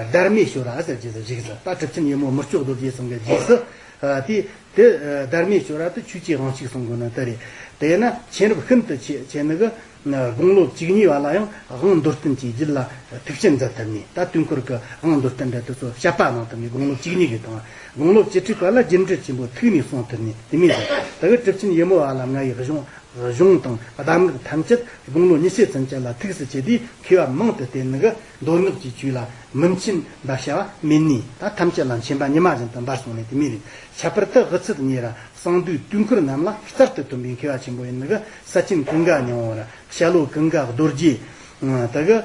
སྡར་མའི་ཞོ་ར་ཟེར་གྱི་ཟིག་བཞུགས་ཟེར། ད་གྲུབ་ཆེན་ཡི་མོ་མི་བསྐྱོད་རྡོ་རྗེ་གསུང་གི་རྗེས་སུ་དེ་དེ་སྡར་མའི་ཞོ་ར་དེ་ཆོས་ཀྱི་དབང་ཕྱུག་གསུང་གི་ནོ་དེ་རེད། དེ་ན་མཁྱེན་རབ་ཤིན་ཏུ་ཆེ་ཆེ་ནི་གི་དགུང་ལོ་བཅུ་གཉིས་པ་ལ་ཡང་དབང་མདོར་བསྟན་གྱི་རྒྱུད་ལ་ཐུགས་བསྐྱེད་མཛད་ཐུབ་ནས། ད་དུས་འཁོར་གྱི་དབང་མདོར་བསྟན་འདྲ་དེ་ཚོ་བཤད་པ་གནང་ཐུབ་ནས། དགུང་ལོ་བཅུ་གཉིས་ཀྱི་དང་དགུང་ལོ་བཅུ་དྲུག་པ་ལ་རྒྱུན་འབྲེལ་ཆེན་པོ་ཐུགས་ནས་གསུང་ཐུབ་ནས་དེ་མོ་ཟེར། ད་གི་གྲུབ་ཆེན་ཡི་མོ་བ་ལ་མངའ་བའི་གཞུང་གཞུང་དང་གདམས་ངག་ཐམས་ཅད་དགུང་ལོ་ཉི་ཤུ་ཚུན་ཆད་ལ་ཐུགས་སུ་ཆུད་དེ་མཁས་པ་མང་དུ་བསྟེན་ནི་གི་མདོ་སྔགས་ཀྱི་ཆོས་ལ་མི་མཁྱེན་པ་བྱ་བ་མེད་ནས། ད་ཐམས་ཅད་ལ་མཁྱེན་པ་ཉི་མ་བཞིན་དུ་འབར་སོང་ནས་དེ་མོ་རེད། ཁྱད་པར་དུ་དབུ་ཚད་གཉིས་ར་གསང་འདུས་དུས་འཁོར་རྣམས་ལ་གསར་དུ་ཐོན་པའི་མཁས་པ་ཆེན་པོ་ཡིན་ནི་གི་ས་ཆེན་ཀུན་དགའ་སྙིང་པོ་ར་བྱ་ལོ་ཀུན་དགའ་རྡོ་རྗེ། ད་གི་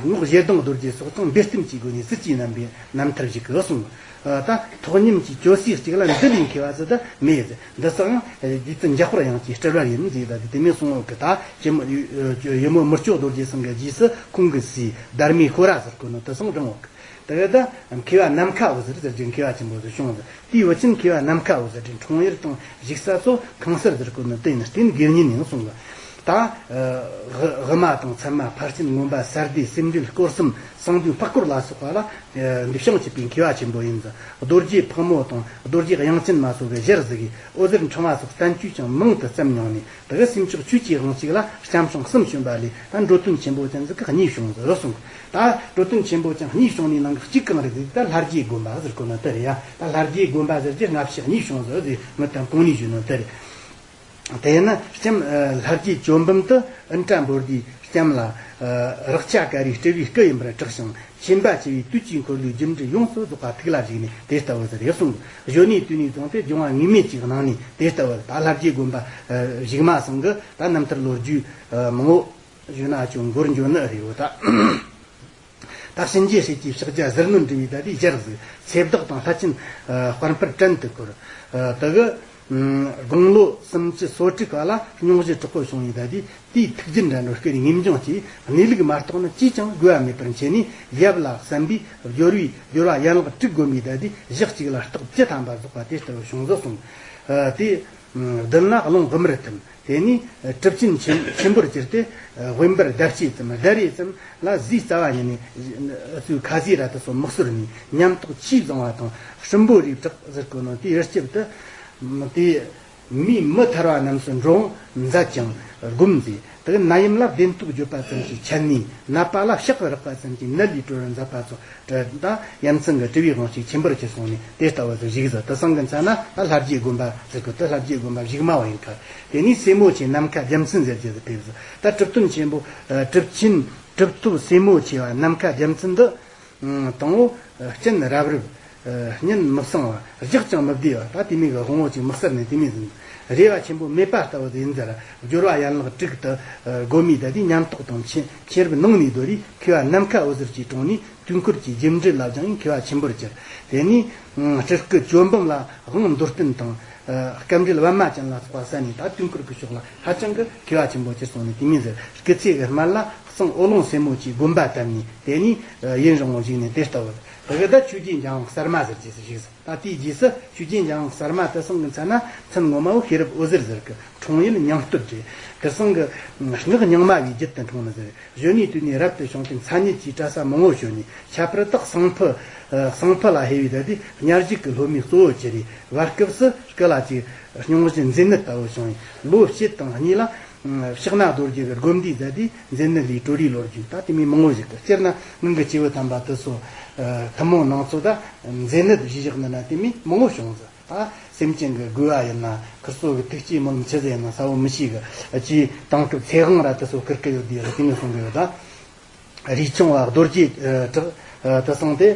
སྔགས་ཞེ་སྡང་རྡོ་རྗེ་སོགས་དང་འབེལ་གཏམ་གྱི་སྒོ་ནས་ཟིལ་གྱིས་གནོན་པའི་རྣམ་ཐར་ཞིག་གི་གསུང་། ད་ཐོག་ཉིད་ཀྱི་སྐྱོ་སའི་གཅིག་ལ་འདི་ལས་མཁས་པ་ཟིག་ད་མེད་ཟེར། འདི་སང་རྗེ་བཙུན་འཇམ་དཔལ་དབྱངས་ཀྱི་སྤྲུལ་པ་ཡིན་ཟེར། ད་དེ་མོ་གསུང་འོག་གི། ད་ཡི་མོ་མི་བསྐྱོད་རྡོ་རྗེ་ཚང་གི་རྗེས་སུ་ཁོང་གི་སྲས་སྡར་མའི་ཤོ་ར་ཟེར་གོ་ནོ་དེ་སང་དྲངས་འོག་གི། དེ་གི་ད་མཁས་པ་ནམ་མཁའ་འོད་ཟེར་ཟེར་གྱི་མཁས་པ་ཆེན་པོ་ཟིག་བྱུང་ཟེར། དེའི་བུ་ཆེན་མཁས་པ་ནམ་མཁའ་འོད་ཟེར་གྱི་འཁྲུངས་ཡུལ་དང་བཞུགས་ས་ཚོ་ཁང་གསར་ཟེར་གོ་ནི་དེ་ཡིན་རྟེན་དགེ་བསྙེན་ཡིན་གསུང་གི། ད་དབུ་མ་དང་ཚད་མ་ཕར་ཕྱིན་མངོན་པ་གསལ་བདེ་སེམས་འགྲེལ་སྐོར་གསུམ་གསང་འདུས་འཕགས་སྐོར་ལ་སོགས་པ་ལ་འདི་བྱང་ཆུབ་པའི་མཁས་པ་ཆེན་པོ་ཡིན་ཙང་རྡོ་རྗེ་ཕག་མོ་དང་རྡོ་རྗེ་དབྱངས་ཅན་མ་སོགས་ཀྱི་ཞལ་གཟིགས་ཀྱིས་འོད་ཟེར་འཕྲེང་བ་སོགས་བསྟན་བཅོས་ཀྱང་མང་དུ་བརྩམས་མྱོང་ནས། དེ་གི་སེམས་མཆོག་ཆོས་ཀྱི་དབང་ཕྱུག་ལ་སྐྱབས་བྱུང་གསུམ་བྱོན་པ་ལས་ད་འགྲོ་དོན་ཆེན་པོ་ཅན་ཟིག་གི་གཉིས་བྱུང་ཟེར་གསུངས། ད་འགྲོ་དོན་ཆེན་པོ་ཅན་གཉིས་བྱུང་ནི་ནང་གི་གཅིག་གང་རེད་ཟེར་ད་ལྷ་རྗེ་དགོན་པ་ཟེར་གོ་ནི་དེ་རེད་ཡ། ད་ལྷ་རྗེ་དགོན་པ་ཟེར་གྱི་སྔ་ཕྱི་གཉིས་བྱུང་ཟེར་ཟེར་ངི་དང་གོང་ནས་ཞུས་ནི་དེ་རེད། དེ་ཡིན་ན་སྤྱིར་ལྷ་རྗེ་ཇོ་འབུམ་དུ་ཨིན་དྲ་འབོར་དེའི་ལྕམ་ལ་རག་ཆ་དཀའ་རིགས་སྤྲུལ་པའི་སྐུ་ཡིན་པར་གྲགས་ཤིང་། ཆེན་པོ་ཆེ་བའི་དུས་ཀྱི་འཁོར་ལོའི་རྒྱུ་འབྲས་ཡོངས་སུ་རྫོགས་པ་ཐུགས་ལ་བཞེས་ནས་དེ་ལྟ་བུ་ཟེར་ཡོད་གསུངས། གཞོན་ནུའི་དུས་ནས་བཟུང་སྟེ་སྦྱོང་བ་དངོས་མེད་ཅིག་གནང་ནས་དེ་ལྟ་བུ་ད་ལྷ་རྗེ་དགོན་པ་གཞུག་མ་ཚང་གི་ད་རྣམ་ཐར་ལོ་རྒྱུས་མང་བོ་ཞུས་ན་ཅུང་འགོར་འགྱོ་ནི་རེད་ཡོད་ད། ད་གཤིན་རྗེ་སྲས་ཀྱི་ཕྱག་རྒྱ་ཟིལ་གནོན་འབྲི་བའི་ད་དེའི་ཞལ་གཟིགས། ཚེ་བདག་དང་ལྷ་ཆེན་དཔལ་འཕེལ་བྲན་དུ་བཀོལ། དེ་གི་དགུང་ལོ་སུམ་ཅུ་སོ་དྲུག་པ་ལ་སྙུང་གཞི་དྲག་པོ་བྱུང་བའི་ད་དེ་དེའི་ཐུགས་རྒྱུད་འདྲ་འགྲོ་སྐུ་རིང་ངེས་འབྱུང་གིས་གནས་ལུགས་མ་རྟོགས་ན་ཅིས་ཀྱང་དགོས་པ་མེད་པར་མཁྱེན་ནས་ཡབ་ལ་གསན་པས་སྦྱོར་བའི་སྦྱོར་བ་ཡན་ལག་དྲུག་བསྒོམས་པའི་ད་དེ་ཞག་གཅིག་ལ་རྟགས་བཅུ་ཐམ་པ་རྫོགས་པ་དེ་ལྟ་བུ་བྱུང་ཟེར་གསུངས། དེ་བདུན་ལ་རླུང་དབུ་མར་ཐིམ། དེ་ནས་གྲུབ་ཆེན་ཆེན་ཆེན་པོར་གྱུར་ཏེ་དབེན་པར་ཟླ་གཅིག་ཙམ་ཟླ་རེ་ཙམ་ལ་ཟས་རྩ་བ་ཉིད་ནས་ཚུལ་ཁ་ཟས་ར་དེ་ཚོ་མི་གསོལ་ནས་ཉམས་རྟོགས་ཆེས་བཟང་བ་དང་གསུམ་པོ་རིགས་དྲག་ཟེར་གོ་ནོ་དེའི་རི་ལྕེབ་ཏུ་དེ་མིའི་མི་ཐར་བ་རྣམས་སུ་འགྲོ་འོང་མཛད་ཅིང་སྒོམ་མཛད། དེ་ནད་ཡམས་ལ་བདེན་སྟོབས་བརྗོད་པ་ཙམ་གྱིས་ཁྱད་ནས་ནད་པ་ལ་ཕྱག་རེག་པ་ཙམ་གྱིས་ནད་ལས་གྲོལ་བར་མཛད་པ་ཚོ། ད་ཡ་མཚན་གྱི་དྲི་བའི་དབང་ཕྱུག་ཆེན་པོར་གྱུར་སོང་ནས་དེ་ལྟ་བུ་ཟིག་བཞུགས་ཟེར། དེ་སང་གི་མཚན་ན་ད་ལྷ་རྗེ་དགོན་པ་ཟེར་གི་དེ་ལྷ་རྗེ་དགོན་པ་བཞུགས་མ་བ་ཡིན་ཁ། དེ་ནས་སྲས་མོ་ཆེ་ནམ་མཁའ་རྒྱལ་མཚན་ཟེར་གྱི་ཟིག་ཕེབས་ཟེར། ད་གྲུབ་སྟོན་ཆེན་པོ་གྲུབ་ཆེན་གྲུབ་ཐོབ་སྲས་མོ་ཆེ་བ་ནམ་མཁའ་རྒྱལ་མཚན་འདི་དང་པོ་སྤྱན་རབ་རིབ། སྙན་མི་གསང་བ་རྒྱགས་ཀྱང་མི་བདེ་བ་ད་དེ་མིན་གྱི་དབང་པོ་ཅིག་མི་གསལ་ནས་དེ་མིན་ཟིན། རེ་བ་ཆེན་པོ་མེད་པ་ལྟ་བུ་ཡིན་ཟེར། སྦྱོར་བ་ཡན་ལག་དྲུག་ཏུ་སྒོམ་མི་ད་དེ་ཉམས་རྟོགས་དང་ཆེ་ཆེ་རབ་ནང་ནས་རྡོ་རིས་མཁས་པ་ནམ་མཁའ་འོད་ཟེར་གྱི་དྲུང་ནས། དུས་འཁོར་གྱི་རྒྱུ་འབྲས་ལ་སྦྱངས་ཡིན་མཁས་པ་ཆེན་པོར་གྱུར། དེ་ནས་སྤྲུལ་སྐུ་ཇོ་འབུམ་ལ་དབང་མདོར་བསྟན་དང་། སྐབས་འབྲེལ་པད་མ་ཅན་ལ་སོགས་པ་གསན་ནས་ད་དུས་འཁོར་གྱི་ཕྱོགས་ལ་ཧ་ཅང་གི་མཁས་པ་ཆེན་པོ་གྱུར་སོང་ནས་དེ་མིན་ཟེར། སྐུ་ཚེ་གི་སྨད་ལ་གཙང་ཨོ་ལོང་སྲས་མོ་ཆེའི་དགོན་པ་བཏབ་ནས་དེ་ནས་ཡུན་རིང་བོ་བཞུགས་ནས་དེ་ལྟ་བུ། དེ་གི་ད་ཆོས་རྗེ་འཇམ་དབྱངས་གསར་མ་ཟེར་གྱི་ཟིག་བཞུགས་ཟེར། ད་དེའི་རྗེས་སུ་ཆོས་རྗེ་འཇམ་དབྱངས་གསར་མ་དེ་སང་གི་མཚན་ན་མཚན་ངོ་མ་བོ་ཤེས་རབ་འོད་ཟེར་ཟེར་གི་འཁྲུངས་ཡུལ་ཉང་སྟོད་རེད། ཁིར་སང་གི་སྔགས་རྙིང་མ་བའི་རྒྱུད་དུ་འཁྲུངས་ནི་ཟེར། གཞོན་ནུའི་དུས་ནས་རབ་ཏུ་བྱུང་སྟེ་མཚན་ཉིད་ཀྱི་གྲྭ་ས་མང་བོ་བྱོན་ནས་ཁྱད་པར་དུ་གསང་ཕུ། གསང་ཕུ་ལ་ཧེ་བའི་ད་དེ་སྙན་རྒྱུད་ཀྱི་སློབ་མའི་གཙོ་བོ་གྱུར་རེ་བར་སྐབས་སུ་སྐུ་ལ་ཅིག་སྙུང་གཞི་མཛེ་ནད་ལྟ་བུ་བྱུང་ཡིན། ལོ་ཕྱེད་དང་གཉིས་ལ་ཕྱག་ན་རྡོ་རྗེ་གི་སྒོམ་བཟླས་མཛད་དེ་མཛེ་ནད་ལས་གྲོལ་རེའི་ལོ་རྒྱུས་ད་དེ་མིན་མང་བོ་ཞིག་གི་སྤྱིར་ན་སྔོན་གྱི་སྐྱེས་བུ་དམ་པ་དེ་ཚོ་ཐུན་མོང་ནང་ཚོ་ད་མཛེ་ནད་བཞེས་བཞག་ནི་ན་དེ་མིན་མང་བོ་བྱུང་ཟེར། ད་སེམས་ཅན་གྱི་དགོས་པ་ཡིན་ན་ཁིར་སོ་གི་ཐུགས་ཀྱི་སྨོན་ལམ་ཆི་ཟིག་ཡིན་ན་ས་བོ་མི་ཤེས་གི་ཅིའི་དེང་སྐབས་ཚེ་དབང་ར་དེ་ཚོ་ཁིར་གི་ཡོད་དེ་ར་དེ་ནས་གསུང་གི་ཡོད་ད། རས་ཆུང་བ་རྡོ་རྗེ་གྲགས་དེ་སང་དེ་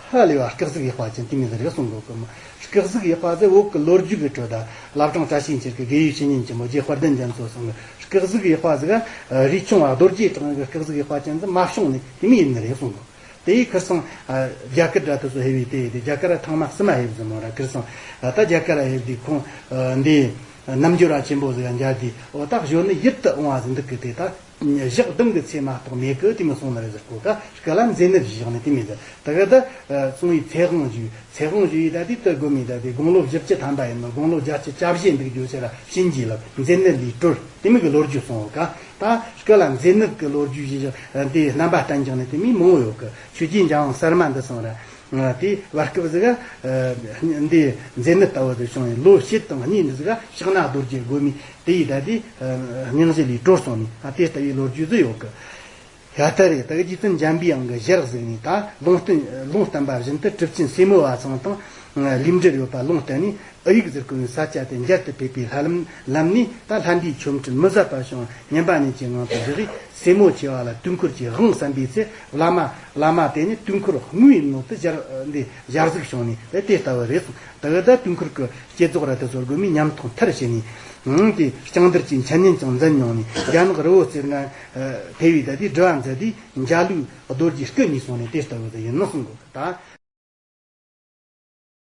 ཧ་ལས་པ་སྐུ་གཟུགས་ཡག་པ་ཅན་དེ་མིན་ཟེར་གི་གསུང་གི་གི་མ་སྐུ་གཟུགས་ཡག་པ་ཟེར་བོད་གི་ལོ་རྒྱུས་གི་ཁྲོད་ད་བླ་བྲང་བཀྲ་ཤིས་འཁྱིལ་གི་དགེ་བའི་བཤེས་གཉེན་ཆེན་པོ་རྗེ་དཔལ་ལྡན་རྒྱ་མཚོ་གསུང་གི་སྐུ་གཟུགས་ཡག་པ་ཟིག་རས་ཆུང་བ་རྡོ་རྗེ་གྲགས་གི་སྐུ་གཟུགས་ཡག་པ་ཅན་ཟིག་མ་བྱུང་ནས་དེ་མིན་ཡིན་ནི་རེད་གསུང་གི། དེ་ཡི་ཁར་སང་རྒྱ་གར་ར་དེ་ཚོ་ཧེ་བའི་དེ་ཡི་དེ་རྒྱ་གར་ར་ཐང་མ་སི་མ་ཧེ་བ་ཟི་མོ་ར་ཁར་སང་ད་རྒྱ་གར་ར་ཧེ་བ་དེ་ཁོང་འདི་རྣམ་འགྱུར་ར་ཆེན་པོ་ཟིག་ཡང་རྒྱ་དེ་འོ་ད་གཞོན་ནུ་ཡིད་དུ་འོང་བ་ཟིག་འདུག་གི་དེ་ད་ཞག་བདུན་གི་ཚེ་མ་གཏོགས་མེད་གི་དེ་མི་སོང་ནི་རེད་ཟེར་གོ་ཀ་སྐུ་ལ་མཛེ་ནད་བཞག་ནི་དེ་མི་ཟེར་ད་ག་ད་སོང་བའི་ཚེ་དབང་ཞུས་ཚེ་དབང་ཞུས་ཡི་ད་དེ་དུ་དགོས་མི་ད་དེ་དགུང་ལོ་བཞི་བཅུ་ཐམ་པ་ཡིན་ནོ་དགུང་ལོ་བརྒྱད་ཅུ་གྱ་བཞི་འདུག་རྒྱུ་ཆེ་ར་བྱིན་གྱིས་བརླབས་མཛེ་ནད་ལས་གྲོལ་དེ་མི་གི་ལོ་རྒྱུས་སོང་བ་ཀ་ད་སྐུ་ལ་མཛེ་ནད་ཀྱི་ལོ་རྒྱུས་ཞིག་འདི་རྣམ་པ་བསྟན་ཀྱང་ནི་དེ་མིན་མང་བོ་ཡོད་གི་ཆོས་རྗེ་འཇམ་དབྱངས་གསར་མ་འདི་སོང་ར། དེ་བར་སྐབས་ཟིག་འདི་མཛེ་ནད་ལྟ་བུ་དུ་བྱུང་བའི་ལོ་ཕྱེད་དང་གཉིས་འདི་ཟིག་ཕྱག་ན་རྡོ་རྗེ་སྒོམ་མི་དེ་ཡི་ད་དེ་སྙིང་རྗེ་ལས་གྲོལ་སོང་ནས་དེ་ལྟ་བུའི་ལོ་རྒྱུས་ཟིག་ཡོད་གི་ཡ་ད་རེད་ད་གི་རྗེ་བཙུན་འཇམ་པའི་དབྱངས་ཀྱི་ཞལ་གཟིགས་ནས་ད་ལུང་བསྟན་ལུང་བསྟན་པ་བཞིན་དུ་གྲུབ་ཆེན་སྲས་མོ་བ་ཚང་དང་ལུས་འབྲེལ་ཡོད་པ་ལུང་བསྟན་ནས། ཨ་ཡིག་ཟེར་གོ་ནི་ས་ཆ་དེ་མཇལ་དུ་ཕེབས་པའི་ལྷ་ལམ་ལམ་ནས་ད་ལྷ་འདྲེའི་ཆོ་འཕྲུལ་མི་ཟད་པ་བྱུང་ཉན་པ་ཉིད་ཀྱི་ངང་དུ་བཞག་གིས་སྲས་མོ་ཆེ་བ་ལ་དུས་འཁོར་གྱི་དབང་གསན་པའི་ཚེ་བླ་མ་བླ་མ་དེ་ནི་དུས་འཁོར་དངོས་ཡིན་ནོ་དེ་ཞལ་འདི་ཞལ་གཟིགས་བྱུང་ནས་དེ་དེ་ལྟ་བུ་རེད་གསུངས། ད་གི་ད་དུས་འཁོར་གྱི་བསྐྱེད་རྫོགས་ར་དེ་ཚོར་དགོས་མི་ཉམས་ཐོག་མཐར་ཕྱིན་ནས་དེ་ལྕང་དར་གྱི་འཆད་ཉན་ཀྱང་མཛད་མྱོང་ནས་རྒྱ་ནག་རི་བོ་རྩེ་ལྔ་ཕེབས་པའི་ད་དེ་སྒྲུབ་པ་མཛད་དེ་འཇའ་ལུས་རྡོ་རྗེའི་སྐུ་གཉིས་སོང་ནས་དེ་ལྟ་བུ་དེ་ཡིན་ནོ་གསུང་དགོས་ད།